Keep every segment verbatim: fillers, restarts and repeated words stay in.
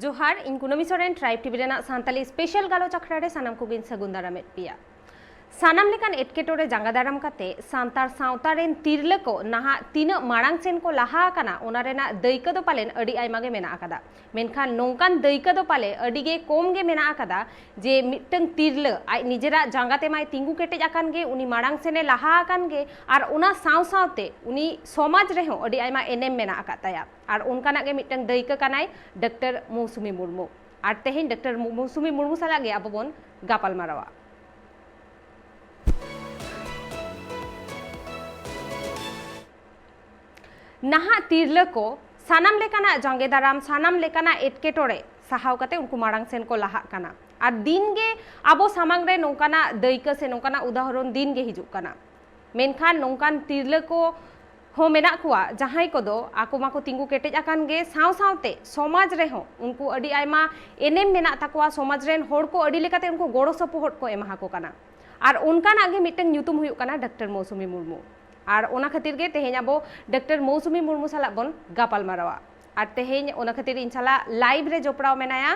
ᱡᱚᱦᱟᱨ, ᱤᱧ ᱠᱩᱱᱟᱹᱢᱤ ᱥᱚᱨᱮᱱ, ᱴᱨᱟᱭᱤᱵᱽ ᱴᱤᱵᱷᱤ ᱨᱮᱱᱟᱜ ᱥᱟᱱᱛᱟᱞᱤ ᱥᱯᱮᱥᱟᱞ ᱜᱟᱞᱚᱪ ᱟᱠᱷᱲᱟ ᱨᱮ ᱥᱟᱱᱟᱢ ᱠᱚᱜᱮᱧ ᱥᱟᱹᱜᱩᱱ ᱫᱟᱨᱟᱢᱮᱫ ᱯᱮᱭᱟ᱾ ᱥᱟᱱᱟᱢ ᱞᱮᱠᱟᱱ ᱮᱴᱠᱮᱴᱚᱬᱮ ᱡᱟᱸᱜᱟ ᱫᱟᱨᱟᱢ ᱠᱟᱛᱮ ᱥᱟᱱᱛᱟᱲ ᱥᱟᱶᱛᱟ ᱨᱮᱱ ᱛᱤᱨᱞᱟᱹ ᱠᱚ ᱱᱟᱦᱟᱜ ᱛᱤᱱᱟᱹᱜ ᱢᱟᱲᱟᱝ ᱥᱮᱱ ᱠᱚ ᱞᱟᱦᱟ ᱟᱠᱟᱱᱟ, ᱚᱱᱟ ᱨᱮᱱᱟᱜ ᱫᱟᱹᱭᱠᱟᱹ ᱫᱚ ᱯᱟᱞᱮᱱ ᱟᱹᱰᱤ ᱟᱭᱢᱟ ᱜᱮ ᱢᱮᱱᱟᱜ ᱟᱠᱟᱫᱟ᱾ ᱢᱮᱱᱠᱷᱟᱱ ᱱᱚᱝᱠᱟᱱ ᱫᱟᱹᱭᱠᱟᱹ ᱫᱚ ᱯᱟᱞᱮ ᱟᱹᱰᱤ ᱜᱮ ᱠᱚᱢ ᱜᱮ ᱢᱮᱱᱟᱜ ᱟᱠᱟᱫᱟ ᱡᱮ ᱢᱤᱫᱴᱟᱝ ᱛᱤᱨᱞᱟᱹ ᱟᱡ ᱱᱤᱡᱮᱨᱟᱜ ᱡᱟᱸᱜᱟ ᱛᱮ ᱢᱟᱭ ᱛᱤᱸᱜᱩ ᱠᱮᱴᱮᱡ ᱟᱠᱟᱱ ᱜᱮ, ᱩᱱᱤ ᱢᱟᱲᱟᱝ ᱥᱮᱱᱮ ᱞᱟᱦᱟ ᱟᱠᱟᱱ ᱜᱮ, ᱟᱨ ᱚᱱᱟ ᱥᱟᱶ ᱥᱟᱶᱛᱮ ᱩᱱᱤ ᱥᱚᱢᱟᱡᱽ ᱨᱮᱦᱚᱸ ᱟᱹᱰᱤ ᱟᱭᱢᱟ ᱮᱱᱮᱢ ᱢᱮᱱᱟᱜ ᱟᱠᱟᱫ ᱛᱟᱭᱟ᱾ ᱟᱨ ᱚᱱᱠᱟᱱᱟᱜ ᱜᱮ ᱢᱤᱫᱴᱟᱝ ᱫᱟᱹᱭᱠᱟᱹ ᱠᱟᱱᱟᱭ ᱰᱟᱠᱛᱟᱨ ᱢᱳᱣᱥᱩᱢᱤ ᱢᱩᱨᱢᱩ᱾ ᱟᱨ ᱛᱮᱦᱮᱧ ᱰᱟᱠᱛᱟᱨ ᱢᱩ-, ᱢᱳᱣᱥᱩᱢᱤ ᱢᱩᱨᱢᱩ ᱥᱟᱞᱟᱜ ᱜᱮ ᱟᱵᱚ ᱵᱚᱱ ᱜᱟᱯᱟᱞ ᱢᱟᱨᱟᱣᱟ᱾ ᱱᱟᱦᱟᱜ ᱛᱤᱨᱞᱟᱹ ᱠᱚ ᱥᱟᱱᱟᱢ ᱞᱮᱠᱟᱱᱟᱜ ᱡᱟᱸᱜᱮ ᱫᱟᱨᱟᱢ, ᱥᱟᱱᱟᱢ ᱞᱮᱠᱟᱱᱟᱜ ᱮᱴᱠᱮᱴᱚᱬᱮ ᱥᱟᱦᱟᱣ ᱠᱟᱛᱮ ᱩᱱᱠᱩ ᱢᱟᱲᱟᱝ ᱥᱮᱱ ᱠᱚ ᱞᱟᱦᱟᱜ ᱠᱟᱱᱟ᱾ ᱟᱨ ᱫᱤᱱ ᱜᱮ ᱟᱵᱚ ᱥᱟᱢᱟᱝ ᱨᱮ ᱱᱚᱝᱠᱟᱱᱟᱜ ᱫᱟᱹᱭᱠᱟᱹ ᱥᱮ ᱱᱚᱝᱠᱟᱱᱟᱜ ᱩᱫᱟᱦᱚᱨᱚᱱ ᱫᱤᱱ ᱜᱮ ᱦᱤᱡᱩᱜ ᱠᱟᱱᱟ᱾ ᱢᱮᱱᱠᱷᱟᱱ ᱱᱚᱝᱠᱟᱱ ᱛᱤᱨᱞᱟᱹ ᱠᱚ ᱦᱚᱸ ᱢᱮᱱᱟᱜ ᱠᱚᱣᱟ, ᱡᱟᱦᱟᱸᱭ ᱠᱚᱫᱚ ᱟᱠᱚ ᱢᱟᱠᱚ ᱛᱤᱸᱜᱩ ᱠᱮᱴᱮᱡ ᱟᱠᱟᱱ ᱜᱮ, ᱥᱟᱶ ᱥᱟᱶᱛᱮ ᱥᱚᱢᱟᱡᱽ ᱨᱮᱦᱚᱸ ᱩᱱᱠᱩ ᱟᱹᱰᱤ ᱟᱭᱢᱟ ᱮᱱᱮᱢ ᱢᱮᱱᱟᱜ ᱛᱟᱠᱚᱣᱟ, ᱥᱚᱢᱟᱡᱽ ᱨᱮᱱ ᱦᱚᱲ ᱠᱚ ᱟᱹᱰᱤ ᱞᱮᱠᱟᱛᱮ ᱩᱱᱠᱩ ᱜᱚᱲᱚ ᱥᱚᱯᱚᱦᱚᱫ ᱠᱚ ᱮᱢᱟ ᱟᱠᱚ ᱠᱟᱱᱟ᱾ ᱟᱨ ᱚᱱᱠᱟᱱᱟᱜ ᱜᱮ ᱢᱤᱫᱴᱟᱝ ᱧᱩᱛᱩᱢ ᱦᱩᱭᱩᱜ ᱠᱟᱱᱟ ᱰᱟᱠᱛᱟᱨ ᱢᱳᱣᱥᱩᱢᱤ ᱢᱩᱨᱢᱩ᱾ ᱟᱨ ᱚᱱᱟ ᱠᱷᱟᱹᱛᱤᱨ ᱜᱮ ᱛᱮᱦᱮᱧ ᱟᱵᱚ ᱰᱟᱠᱛᱟᱨ ᱢᱳᱣᱥᱩᱢᱤ ᱢᱩᱨᱢᱩ ᱥᱟᱞᱟᱜ ᱵᱚᱱ ᱜᱟᱯᱟᱞ ᱢᱟᱨᱟᱣᱟ᱾ ᱟᱨ ᱛᱮᱦᱮᱧ ᱚᱱᱟ ᱠᱷᱟᱹᱛᱤᱨ ᱤᱧ ᱥᱟᱞᱟᱜ ᱞᱟᱭᱤᱵᱷ ᱨᱮ ᱡᱚᱯᱲᱟᱣ ᱢᱮᱱᱟᱭᱟ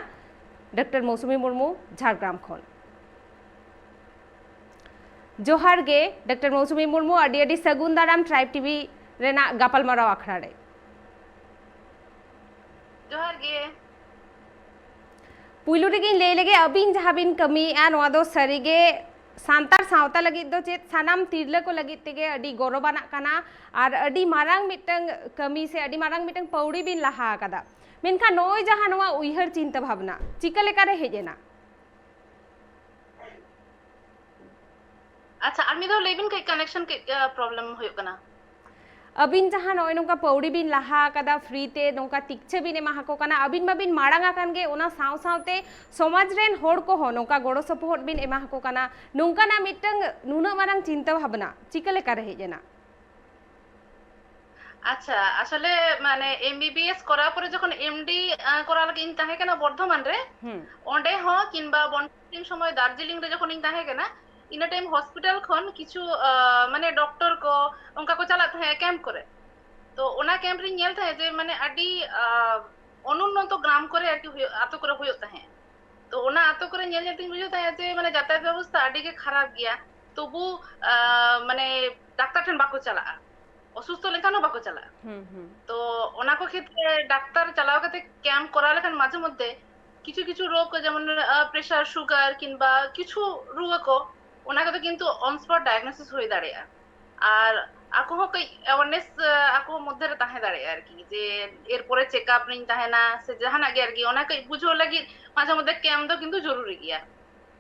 ᱰᱟᱠᱛᱟᱨ ᱢᱳᱣᱥᱩᱢᱤ ᱢᱩᱨᱢᱩ, ᱡᱷᱟᱲᱜᱨᱟᱢ ᱠᱷᱚᱱ᱾ ᱡᱚᱦᱟᱨ ᱜᱮ ᱰᱟᱠᱛᱟᱨ ᱢᱳᱣᱥᱩᱢᱤ ᱢᱩᱨᱢᱩ, ᱟᱹᱰᱤ ᱟᱹᱰᱤ ᱥᱟᱹᱜᱩᱱ ᱫᱟᱨᱟᱢ ᱴᱨᱟᱭᱤᱵᱽ ᱴᱤᱵᱷᱤ ᱨᱮᱱᱟᱜ ᱜᱟᱯᱟᱞ ᱢᱟᱨᱟᱣ ᱟᱠᱷᱲᱟ ᱨᱮ᱾ ᱡᱚᱦᱟᱨ ᱜᱮ᱾ ᱯᱩᱭᱞᱩ ᱨᱮᱜᱮᱧ ᱞᱟᱹᱭ ᱞᱮᱜᱮ, ᱟᱹᱵᱤᱱ ᱡᱟᱦᱟᱸ ᱵᱤᱱ ᱠᱟᱹᱢᱤᱭᱮᱫᱼᱟ, ᱱᱚᱣᱟ ᱫᱚ ᱥᱟᱹᱨᱤᱜᱮ ᱥᱟᱱᱛᱟᱲ ᱥᱟᱶᱛᱟ ᱞᱟᱹᱜᱤᱫ ᱫᱚ ᱪᱮᱫ, ᱥᱟᱱᱟᱢ ᱛᱤᱨᱞᱟᱹ ᱠᱚ ᱞᱟᱹᱜᱤᱫ ᱛᱮᱜᱮ ᱟᱹᱰᱤ ᱜᱚᱨᱚᱵᱟᱱᱟᱜ ᱠᱟᱱᱟ᱾ ᱟᱨ ᱟᱹᱰᱤ ᱢᱟᱨᱟᱝ ᱢᱤᱫᱴᱟᱝ ᱠᱟᱹᱢᱤ ᱥᱮ ᱟᱹᱰᱤ ᱢᱟᱨᱟᱝ ᱢᱤᱫᱴᱟᱝ ᱯᱟᱹᱣᱲᱤ ᱵᱤᱱ ᱞᱟᱦᱟ ᱟᱠᱟᱫᱟ᱾ ᱢᱮᱱᱠᱷᱟᱱ ᱱᱚᱜᱼᱚᱭ ᱡᱟᱦᱟᱸ ᱱᱚᱣᱟ ᱩᱭᱦᱟᱹᱨ ᱪᱤᱱᱛᱟᱹ ᱵᱷᱟᱵᱽᱱᱟ ᱪᱤᱠᱟᱹ ᱞᱮᱠᱟᱨᱮ ᱦᱮᱡ ᱮᱱᱟ? ᱟᱪᱪᱷᱟ, ᱟᱨ ᱢᱤᱫ ᱫᱷᱟᱣ ᱞᱟᱹᱭ ᱵᱤᱱ, ᱠᱟᱹᱡ ᱠᱟᱱᱮᱠᱥᱚᱱ ᱠᱟᱹᱡ, ᱟ, ᱯᱨᱚᱵᱞᱮᱢ ᱦᱩᱭᱩᱜ ᱠᱟᱱᱟ᱾ ᱟᱹᱵᱤᱱ ᱡᱟᱦᱟᱸ ᱱᱚᱜᱼᱚᱭ ᱱᱚᱝᱠᱟ ᱯᱟᱹᱣᱲᱤ ᱵᱤᱱ ᱞᱟᱦᱟ ᱟᱠᱟᱫᱟ, ᱯᱷᱨᱤ ᱛᱮ ᱱᱚᱝᱠᱟ ᱛᱤᱠᱪᱷᱟᱹ ᱵᱤᱱ ᱮᱢᱟ ᱟᱠᱚ ᱠᱟᱱᱟ, ᱟᱹᱵᱤᱱ ᱢᱟᱵᱤᱱ ᱢᱟᱲᱟᱝ ᱟᱠᱟᱱ ᱜᱮ, ᱚᱱᱟ ᱥᱟᱶ ᱥᱟᱶᱛᱮ ᱥᱚᱢᱟᱡᱽ ᱨᱮᱱ ᱦᱚᱲ ᱠᱚᱦᱚᱸ ᱱᱚᱝᱠᱟ ᱜᱚᱲᱚ ᱥᱚᱯᱚᱦᱚᱫ ᱵᱤᱱ ᱮᱢᱟ ᱟᱠᱚ ᱠᱟᱱᱟ, ᱱᱚᱝᱠᱟᱱᱟᱜ ᱢᱤᱫᱴᱟᱝ ᱱᱩᱱᱟᱹᱜ ᱢᱟᱨᱟᱝ ᱪᱤᱱᱛᱟᱹ ᱵᱷᱟᱵᱽᱱᱟ ᱪᱤᱠᱟᱹ ᱞᱮᱠᱟᱨᱮ ᱦᱮᱡ ᱮᱱᱟ? ᱟᱪᱪᱷᱟ, ᱟᱥᱚᱞᱮ ᱢᱟᱱᱮ ᱮᱢ ᱵᱤ ᱵᱤ ᱮᱥ ᱠᱚᱨᱟᱣ ᱯᱚᱨᱮ ᱡᱚᱠᱷᱚᱱ ᱮᱢ ᱰᱤ, ᱟᱸ, ᱠᱚᱨᱟᱣ ᱞᱟᱹᱜᱤᱫ ᱤᱧ ᱛᱟᱦᱮᱸ ᱠᱟᱱᱟ ᱵᱚᱨᱫᱷᱚᱢᱟᱱ ᱨᱮ, ᱦᱩᱸ᱾ ᱚᱸᱰᱮ ᱦᱚᱸ ᱠᱤᱝᱵᱟ ᱵᱚᱱ-, ᱩᱱ ᱥᱚᱢᱚᱭ ᱫᱟᱨᱡᱤᱞᱤᱝ ᱨᱮ ᱡᱚᱠᱷᱚᱱ ᱤᱧ ᱛᱟᱦᱮᱸ ᱠᱟᱱᱟ, ᱤᱱᱟᱹ ᱴᱟᱭᱤᱢ ᱦᱚᱥᱯᱤᱴᱟᱞ ᱠᱷᱚᱱ ᱠᱤᱪᱷᱩ, ᱟᱸ, ᱢᱟᱱᱮ ᱰᱚᱠᱴᱚᱨ ᱠᱚ ᱚᱱᱠᱟ ᱠᱚ ᱪᱟᱞᱟᱜ ᱛᱟᱦᱮᱸᱜ ᱠᱮᱢᱯ ᱠᱚᱨᱮ᱾ ᱛᱚ ᱚᱱᱟ ᱠᱮᱢᱯ ᱨᱤᱧ ᱧᱮᱞ ᱛᱟᱦᱮᱸᱜ ᱡᱮ ᱢᱟᱱᱮ ᱟᱹᱰᱤ, ᱟᱸ, ᱚᱱᱩᱱᱱᱚᱛᱚ ᱜᱨᱟᱢ ᱠᱚᱨᱮ ᱟᱨᱠᱤ ᱦᱩᱭᱩᱜ, ᱟᱛᱳ ᱠᱚᱨᱮ ᱦᱩᱭᱩᱜ ᱛᱟᱦᱮᱸᱫ᱾ ᱛᱚ ᱚᱱᱟ ᱟᱛᱳ ᱠᱚᱨᱮ ᱧᱮᱞ ᱧᱮᱞ ᱛᱤᱧ ᱵᱩᱡᱷᱟᱹᱣ ᱛᱟᱦᱮᱸᱫ ᱡᱮ ᱢᱟᱱᱮ ᱡᱟᱛᱟᱭᱟᱛ ᱵᱮᱵᱚᱥᱛᱷᱟ ᱟᱹᱰᱤ ᱜᱮ ᱠᱷᱟᱨᱟᱯ ᱜᱮᱭᱟ, ᱛᱚᱵᱩ ᱟᱸ, ᱢᱟᱱᱮ ᱰᱟᱠᱛᱟᱨ ᱴᱷᱮᱱ ᱵᱟᱠᱚ ᱪᱟᱞᱟᱜᱼᱟ, ᱚᱥᱩᱥᱛᱷᱚ ᱞᱮᱱᱠᱷᱟᱱ ᱦᱚᱸ ᱵᱟᱠᱚ ᱪᱟᱞᱟᱜᱼᱟ᱾ ᱦᱩᱸ ᱦᱩᱸ ᱛᱚ ᱚᱱᱟ ᱠᱚ ᱠᱷᱮᱛᱨᱮ ᱰᱟᱠᱛᱟᱨ ᱪᱟᱞᱟᱣ ᱠᱟᱛᱮ ᱠᱮᱢᱯ ᱠᱚᱨᱟᱣ ᱞᱮᱠᱷᱟᱱ ᱢᱟᱡᱷᱮ ᱢᱚᱫᱽᱫᱷᱮ ᱠᱤᱪᱷᱩ ᱠᱤᱪᱷᱩ ᱨᱳᱜᱽ ᱠᱚ ᱡᱮᱢᱚᱱ ᱯᱨᱮᱥᱟᱨ, ᱥᱩᱜᱟᱨ ᱠᱤᱝᱵᱟ ᱠᱤᱪᱷᱩ ᱨᱩᱣᱟᱹ ᱠᱚ, ᱚᱱᱟ ᱠᱚᱫᱚ ᱠᱤᱱᱛᱩ ᱚᱱ ᱥᱯᱚᱴ ᱰᱟᱭᱟᱜᱱᱳᱥᱤᱥ ᱦᱩᱭ ᱫᱟᱲᱮᱭᱟᱜᱼᱟ᱾ ᱟᱨ ᱟᱠᱚ ᱦᱚᱸ ᱠᱟᱹᱡ ᱮᱣᱟᱨᱱᱮᱥ ᱟᱠᱚ ᱢᱚᱫᱽᱫᱷᱮ ᱨᱮ ᱛᱟᱦᱮᱸ ᱫᱟᱲᱮᱭᱟᱜᱼᱟ ᱟᱨᱠᱤ, ᱡᱮ ᱮᱨᱯᱚᱨᱮ ᱪᱮᱠᱟᱯ ᱨᱤᱧ ᱛᱟᱦᱮᱱᱟ ᱥᱮ ᱡᱟᱦᱟᱱᱟᱜ ᱜᱮ ᱟᱨᱠᱤ, ᱚᱱᱟ ᱠᱟᱹᱡ ᱵᱩᱡᱷᱟᱹᱣ ᱞᱟᱹᱜᱤᱫ ᱢᱟᱡᱷᱮ ᱢᱚᱫᱽᱫᱷᱮ ᱠᱮᱢᱯ ᱫᱚ ᱠᱤᱱᱛᱩ ᱡᱚᱨᱩᱨᱤ ᱜᱮᱭᱟ᱾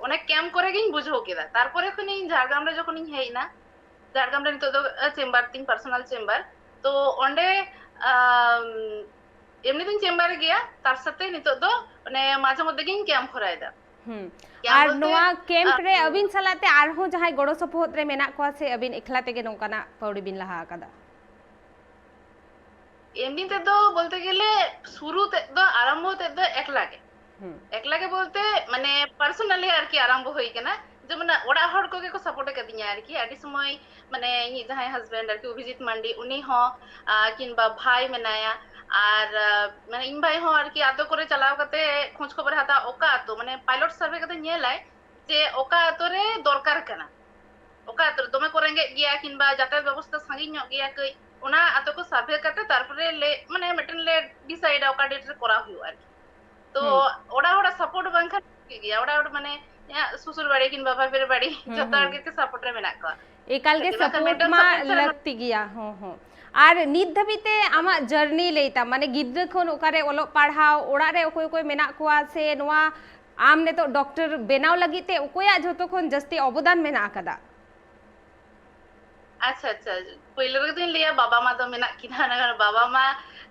ᱚᱱᱟ ᱠᱮᱢᱯ ᱠᱚᱨᱮ ᱜᱤᱧ ᱵᱩᱡᱷᱟᱹᱣ ᱠᱮᱫᱟ᱾ ᱛᱟᱨᱯᱚᱨᱮ ᱠᱷᱚᱱᱤᱧ ᱡᱷᱟᱲᱜᱨᱟᱢ ᱨᱮ ᱡᱚᱠᱷᱚᱱᱤᱧ ᱦᱮᱡ ᱮᱱᱟ, ᱡᱷᱟᱲᱜᱨᱟᱢ ᱨᱮ ᱱᱤᱛᱚᱜ ᱫᱚ ᱪᱮᱢᱵᱟᱨ ᱛᱤᱧ, ᱯᱟᱨᱥᱚᱱᱟᱞ ᱪᱮᱢᱵᱟᱨ᱾ ᱛᱚ ᱚᱸᱰᱮ ᱟᱢ, ᱮᱢᱱᱤ ᱫᱚᱧ ᱪᱮᱢᱵᱟᱨ ᱜᱮᱭᱟ, ᱛᱟᱨ ᱥᱟᱛᱮ ᱱᱤᱛᱚᱜ ᱫᱚ ᱚᱱᱮ ᱢᱟᱡᱷᱮ ᱢᱚᱫᱽᱫᱷᱮ ᱜᱤᱧ ᱠᱮᱢᱯ ᱠᱚᱨᱟᱣ ᱮᱫᱟ᱾ ᱦᱩᱸ᱾ ᱠᱮᱢᱯ ᱟᱨ ᱵᱚᱞᱛᱮ, ᱱᱚᱣᱟ ᱠᱮᱢᱯ ᱨᱮ ᱟᱢ, ᱟᱹᱵᱤᱱ ᱥᱟᱞᱟᱜ ᱛᱮ ᱟᱨᱦᱚᱸ ᱡᱟᱦᱟᱸᱭ ᱜᱚᱲᱚ ᱥᱚᱯᱚᱦᱚᱫ ᱨᱮ ᱢᱮᱱᱟᱜ ᱠᱚᱣᱟ ᱥᱮ ᱟᱹᱵᱤᱱ ᱮᱠᱞᱟ ᱛᱮᱜᱮ ᱱᱚᱝᱠᱟᱱᱟᱜ ᱯᱟᱹᱣᱲᱤ ᱵᱤᱱ ᱞᱟᱦᱟ ᱟᱠᱟᱫᱟ? ᱮᱢᱱᱤ ᱛᱮᱫᱚ ᱵᱚᱞᱛᱮ ᱜᱮᱞᱮ ᱥᱩᱨᱩ ᱛᱮᱫ ᱫᱚ, ᱟᱨᱟᱢᱵᱷᱚ ᱛᱮᱫ ᱫᱚ ᱮᱠᱞᱟ ᱜᱮ᱾ ᱦᱩᱸ᱾ ᱮᱠᱞᱟ ᱜᱮ ᱵᱚᱞᱛᱮ ᱢᱟᱱᱮ ᱯᱟᱨᱥᱚᱱᱟᱞᱤ ᱟᱨᱠᱤ ᱟᱨᱟᱢᱵᱷᱚ ᱦᱩᱭ ᱠᱟᱱᱟ᱾ ᱡᱮᱢᱚᱱ ᱚᱲᱟᱜ ᱦᱚᱲ ᱠᱚᱜᱮ ᱠᱚ ᱥᱟᱯᱳᱨᱴ ᱟᱠᱟᱫᱤᱧᱟ ᱟᱨᱠᱤ᱾ ᱟᱹᱰᱤ ᱥᱚᱢᱚᱭ ᱢᱟᱱᱮ ᱤᱧᱤᱡ ᱡᱟᱦᱟᱸᱭ ᱦᱟᱥᱵᱮᱱᱰ ᱟᱨᱠᱤ ᱚᱵᱷᱤᱡᱤᱛ ᱢᱟᱱᱰᱤ, ᱩᱱᱤ ᱦᱚᱸ, ᱟᱨ ᱠᱤᱝᱵᱟ ᱵᱷᱟᱭ ᱢᱮᱱᱟᱭᱟ, ᱟᱨ ᱟᱨ, ᱢᱟᱱᱮ ᱤᱧ ᱵᱷᱟᱭ ᱦᱚᱸ ᱟᱨᱠᱤ ᱟᱛᱳ ᱠᱚᱨᱮ ᱪᱟᱞᱟᱣ ᱠᱟᱛᱮ ᱠᱷᱳᱡᱽ ᱠᱷᱚᱵᱚᱨ ᱦᱟᱛᱟᱣ, ᱚᱠᱟ ᱟᱛᱳ ᱢᱟᱱᱮ ᱯᱟᱭᱞᱚᱴ ᱥᱟᱨᱵᱷᱮ ᱠᱟᱛᱮ ᱧᱮᱞᱟᱭ ᱡᱮ ᱚᱠᱟ ᱟᱛᱳ ᱨᱮ ᱫᱚᱨᱠᱟᱨ ᱠᱟᱱᱟ, ᱚᱠᱟ ᱟᱛᱳ ᱨᱮ ᱫᱚᱢᱮ ᱠᱚ ᱨᱮᱸᱜᱮᱡ ᱜᱮᱭᱟ ᱠᱤᱝᱵᱟ ᱡᱟᱛᱟᱭᱟᱛ ᱵᱮᱵᱚᱥᱛᱷᱟ ᱥᱟᱺᱜᱤᱧ ᱧᱚᱜ ᱜᱮᱭᱟ ᱠᱟᱹᱡ, ᱚᱱᱟ ᱟᱛᱳ ᱠᱚ ᱥᱟᱨᱵᱷᱮ ᱠᱟᱛᱮ ᱛᱟᱨᱯᱚᱨᱮ ᱞᱮ ᱢᱟᱱᱮ ᱢᱤᱫᱴᱮᱱ ᱞᱮ ᱰᱤᱥᱟᱭᱤᱰᱟ ᱚᱠᱟ ᱰᱮᱴ ᱨᱮ ᱠᱚᱨᱟᱣ ᱦᱩᱭᱩᱜᱼᱟ ᱟᱨᱠᱤ᱾ ᱛᱚ ᱦᱩᱸ᱾ ᱚᱲᱟᱜ ᱦᱚᱲᱟᱜ ᱥᱟᱯᱳᱨᱴ ᱵᱟᱝᱠᱷᱟᱱ ᱴᱷᱤᱠ ᱜᱮᱭᱟ, ᱚᱲᱟᱜ ᱦᱚᱲ ᱢᱟᱱᱮ ᱤᱧᱟᱹᱜ ᱥᱩᱥᱩᱨ ᱵᱟᱲᱤ ᱠᱤᱝᱵᱟ ᱵᱟᱯᱮᱨ ᱵᱟᱲᱤ ᱦᱩᱸ, ᱡᱚᱛᱚ ᱦᱚᱲ ᱦᱩᱸ᱾ ᱜᱮ ᱥᱟᱯᱳᱨᱴ ᱨᱮ ᱢᱮᱱᱟᱜ ᱠᱚᱣᱟ᱾ ᱮᱠᱟᱞ ᱜᱮ ᱟᱨᱠᱤ ᱵᱟᱝᱠᱷᱟᱱ ᱥᱟᱯᱳᱨᱴ ᱢᱤᱫᱴᱟᱝ ᱢᱟ ᱥᱟᱯᱳᱨᱴ ᱪᱷᱟᱲᱟ ᱢᱟ ᱞᱟᱹᱠᱛᱤ ᱜᱮᱭᱟ᱾ ᱦᱚᱸ ᱦᱚᱸ᱾ ᱟᱨ ᱱᱤᱛ ᱫᱷᱟᱹᱵᱤᱡ ᱛᱮ ᱟᱢᱟᱜ ᱡᱟᱨᱱᱤ ᱞᱟᱹᱭ ᱛᱟᱢ, ᱢᱟᱱᱮ ᱜᱤᱫᱽᱨᱟᱹ ᱠᱷᱚᱱ ᱚᱠᱟᱨᱮ ᱚᱞᱚᱜ ᱯᱟᱲᱦᱟᱣ, ᱚᱲᱟᱜ ᱨᱮ ᱚᱠᱚᱭ ᱚᱠᱚᱭ ᱢᱮᱱᱟᱜ ᱠᱚᱣᱟ, ᱥᱮ ᱱᱚᱣᱟ ᱟᱢ ᱱᱤᱛᱚᱜ ᱰᱚᱠᱴᱚᱨ ᱵᱮᱱᱟᱣ ᱞᱟᱹᱜᱤᱫ ᱛᱮ ᱚᱠᱚᱭᱟᱜ ᱡᱷᱚᱛᱚ ᱠᱷᱚᱱ ᱡᱟᱹᱥᱛᱤ ᱚᱵᱚᱫᱟᱱ ᱢᱮᱱᱟᱜ ᱟᱠᱟᱫᱟ? ᱟᱪᱪᱷᱟ ᱟᱪᱪᱷᱟ, ᱯᱳᱭᱞᱳ ᱨᱮᱜᱮ ᱫᱚᱧ ᱞᱟᱹᱭᱟ ᱵᱟᱵᱟ ᱢᱟ ᱫᱚ ᱢᱮᱱᱟᱜ ᱠᱤᱱᱟ, ᱵᱟᱵᱟ ᱢᱟ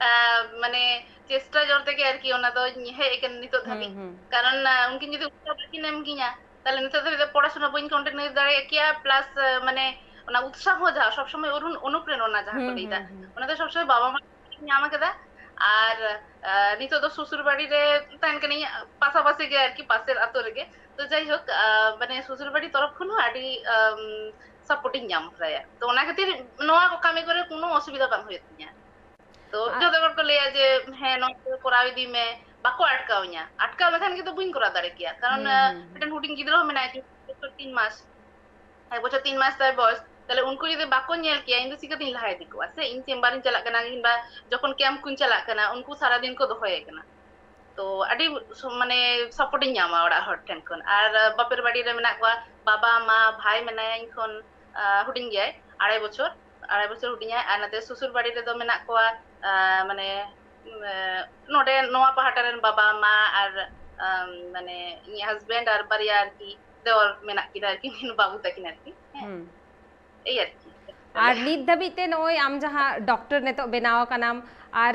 ᱟᱦ, ᱢᱟᱱᱮ ᱪᱮᱥᱴᱟ ᱡᱳᱨ ᱛᱮᱜᱮ ᱟᱨᱠᱤ ᱚᱱᱟ ᱫᱚᱧ ᱦᱮᱡ ᱟᱠᱟᱱᱟ ᱱᱤᱛᱚᱜ ᱦᱩᱸ ᱫᱷᱟᱹᱵᱤᱡ᱾ ᱦᱩᱸ᱾ ᱠᱟᱨᱚᱱ ᱟᱦ, ᱩᱱᱠᱤᱱ ᱡᱩᱫᱤ ᱩᱛᱥᱟᱦᱚ ᱵᱟᱹᱠᱤᱱ ᱮᱢ ᱠᱤᱧᱟ, ᱛᱟᱦᱞᱮ ᱱᱤᱛᱚᱜ ᱫᱷᱟᱹᱵᱤᱡ ᱫᱚ ᱯᱚᱲᱟᱥᱩᱱᱟ ᱵᱟᱹᱧ ᱠᱚᱱᱴᱤᱱᱤᱭᱩ ᱫᱟᱲᱮᱭᱟᱜ ᱠᱮᱭᱟ, ᱯᱞᱟᱥ ᱟᱦ, ᱢᱟᱱᱮ ᱚᱱᱟ ᱩᱛᱥᱟᱦᱚ ᱡᱟᱦᱟᱸ ᱥᱚᱵ ᱥᱚᱢᱚᱭ ᱚᱨᱩᱱ-, ᱚᱱᱩᱯᱨᱮᱨᱚᱱᱟ ᱡᱟᱦᱟᱸ ᱠᱚ ᱦᱩᱸ ᱞᱟᱹᱭᱫᱟ, ᱦᱩᱸ ᱦᱩᱸ᱾ ᱚᱱᱟ ᱫᱚ ᱥᱚᱵ ᱥᱚᱢᱚᱭ ᱵᱟᱵᱟ ᱢᱟ ᱧᱟᱢ ᱟᱠᱟᱫᱟ᱾ ᱟᱨ ᱟᱦ, ᱱᱤᱛᱚᱜ ᱫᱚ ᱥᱩᱥᱩᱨ ᱵᱟᱲᱤ ᱨᱮ ᱛᱟᱦᱮᱱ ᱠᱟᱹᱱᱟᱹᱧ, ᱯᱟᱥᱟᱯᱟᱥᱤ ᱜᱮ ᱟᱨᱠᱤ, ᱯᱟᱥᱮᱨ ᱟᱛᱳ ᱨᱮᱜᱮ᱾ ᱛᱚ ᱡᱟᱭᱦᱳᱠ, ᱟᱦ, ᱢᱟᱱᱮ ᱥᱩᱥᱩᱨ ᱵᱟᱲᱤ ᱛᱚᱨᱚᱯ ᱠᱷᱚᱱ ᱦᱚᱸ ᱟᱹᱰᱤ ᱟᱢ, ᱥᱟᱯᱳᱨᱴ ᱤᱧ ᱧᱟᱢ ᱟᱠᱟᱫᱟ᱾ ᱛᱚ ᱚᱱᱟ ᱠᱷᱟᱹᱛᱤᱨ ᱱᱚᱣᱟ ᱠᱚ ᱠᱟᱹᱢᱤ ᱠᱚᱨᱮ ᱠᱳᱱᱳ ᱚᱥᱩᱵᱤᱫᱷᱟ ᱵᱟᱝ ᱦᱩᱭᱩᱜ ᱛᱤᱧᱟ᱾ ᱛᱚ ᱟ- ᱡᱚᱛᱚ ᱦᱚᱲ ᱠᱚ ᱞᱟᱹᱭᱟ ᱡᱮ ᱦᱮᱸ ᱱᱚᱣᱟ ᱠᱚ ᱠᱚᱨᱟᱣ ᱤᱫᱤ ᱢᱮ, ᱵᱟᱠᱚ ᱟᱴᱠᱟᱣᱤᱧᱟ᱾ ᱟᱴᱠᱟᱣ ᱞᱮᱠᱷᱟᱱ ᱜᱮ ᱛᱚ ᱵᱟᱹᱧ ᱠᱚᱨᱟᱣ ᱫᱟᱲᱮ ᱠᱮᱭᱟ, ᱠᱟᱨᱚᱱ ᱦᱩᱸ, ᱟᱸ, ᱦᱩᱸ, ᱦᱩᱸ᱾ ᱢᱤᱫᱴᱮᱱ ᱦᱩᱰᱤᱧ ᱜᱤᱫᱽᱨᱟᱹ ᱦᱚᱸ ᱢᱮᱱᱟᱭ ᱛᱤᱧᱟ, ᱵᱚᱪᱷᱚᱨ ᱛᱤᱱ ᱢᱟᱥ, ᱮᱠ ᱵᱚᱪᱷᱚᱨ ᱛᱤᱱ ᱢᱟᱥ ᱛᱟᱭ ᱵᱚᱭᱚᱥ᱾ ᱛᱟᱦᱞᱮ ᱩᱱᱠᱩ ᱡᱩᱫᱤ ᱵᱟᱠᱚ ᱧᱮᱞ ᱠᱮᱭᱟ, ᱤᱧ ᱫᱚ ᱪᱤᱠᱟᱹᱛᱤᱧ ᱞᱟᱦᱟ ᱤᱫᱤ ᱠᱚᱣᱟ ᱥᱮ? ᱤᱧ ᱪᱮᱢᱵᱟᱨᱤᱧ ᱪᱟᱞᱟᱜ ᱠᱟᱱᱟ ᱠᱤᱝᱵᱟ ᱡᱚᱠᱷᱚᱱ ᱠᱮᱢᱯ ᱠᱚᱧ ᱪᱟᱞᱟᱜ ᱠᱟᱱᱟ, ᱩᱱᱠᱩ ᱥᱟᱨᱟᱫᱤᱱ ᱠᱚ ᱫᱚᱦᱚᱭᱮ ᱠᱟᱱᱟ᱾ ᱛᱚ ᱟᱹᱰᱤ ᱥᱩ-, ᱢᱟᱱᱮ ᱥᱟᱯᱳᱨᱴ ᱤᱧ ᱧᱟᱢᱟ ᱚᱲᱟᱜ ᱦᱚᱲ ᱴᱷᱮᱱ ᱠᱷᱚᱱ᱾ ᱟᱨ ᱵᱟᱯᱮᱨ ᱵᱟᱲᱤ ᱨᱮ ᱢᱮᱱᱟᱜ ᱠᱚᱣᱟ, ᱵᱟᱵᱟ, ᱢᱟ, ᱵᱷᱟᱭ ᱢᱮᱱᱟᱭᱟ ᱤᱧ ᱠᱷᱚᱱ, ᱟᱸ, ᱦᱩᱰᱤᱧ ᱜᱮᱭᱟᱭ, ᱟᱲᱟᱭ ᱵᱚᱪᱷᱚᱨ, ᱟᱲᱟᱭ ᱵᱚᱪᱷᱚᱨ ᱦᱩᱰᱤᱧᱟᱭ᱾ ᱟᱨ ᱱᱚᱛᱮ ᱥᱩᱥᱩᱨ ᱵᱟᱲᱤ ᱨᱮᱫᱚ ᱢᱮᱱᱟᱜ ᱠᱚᱣᱟ, ᱟᱸ, ᱢᱟᱱᱮ, ᱩᱸ, ᱱᱚᱰᱮ ᱱᱚᱣᱟ ᱯᱟᱦᱴᱟ ᱨᱮᱱ ᱵᱟᱵᱟ, ᱢᱟ ᱟᱨ, ᱟᱸ, ᱢᱟᱱᱮ ᱤᱧᱟᱹᱜ ᱦᱟᱥᱵᱮᱱᱰ ᱟᱨ ᱵᱟᱨᱭᱟ ᱟᱨᱠᱤ ᱫᱮᱣᱟᱨ ᱢᱮᱱᱟᱜ ᱠᱤᱱᱟ ᱟᱨᱠᱤ, ᱵᱟᱹᱵᱩ ᱛᱟᱹᱠᱤᱱ ᱟᱨᱠᱤ᱾ ᱦᱮᱸ, ᱦᱩᱸ᱾ ᱮᱭ ᱟᱨᱠᱤ᱾ ᱟᱨ ᱱᱤᱛ ᱫᱷᱟᱹᱵᱤᱡ ᱛᱮ ᱱᱚᱜᱼᱚᱭ ᱟᱢ ᱡᱟᱦᱟᱸ ᱰᱚᱠᱴᱚᱨ ᱱᱤᱛᱚᱜ ᱵᱮᱱᱟᱣ ᱟᱠᱟᱱᱟᱢ, ᱟᱨ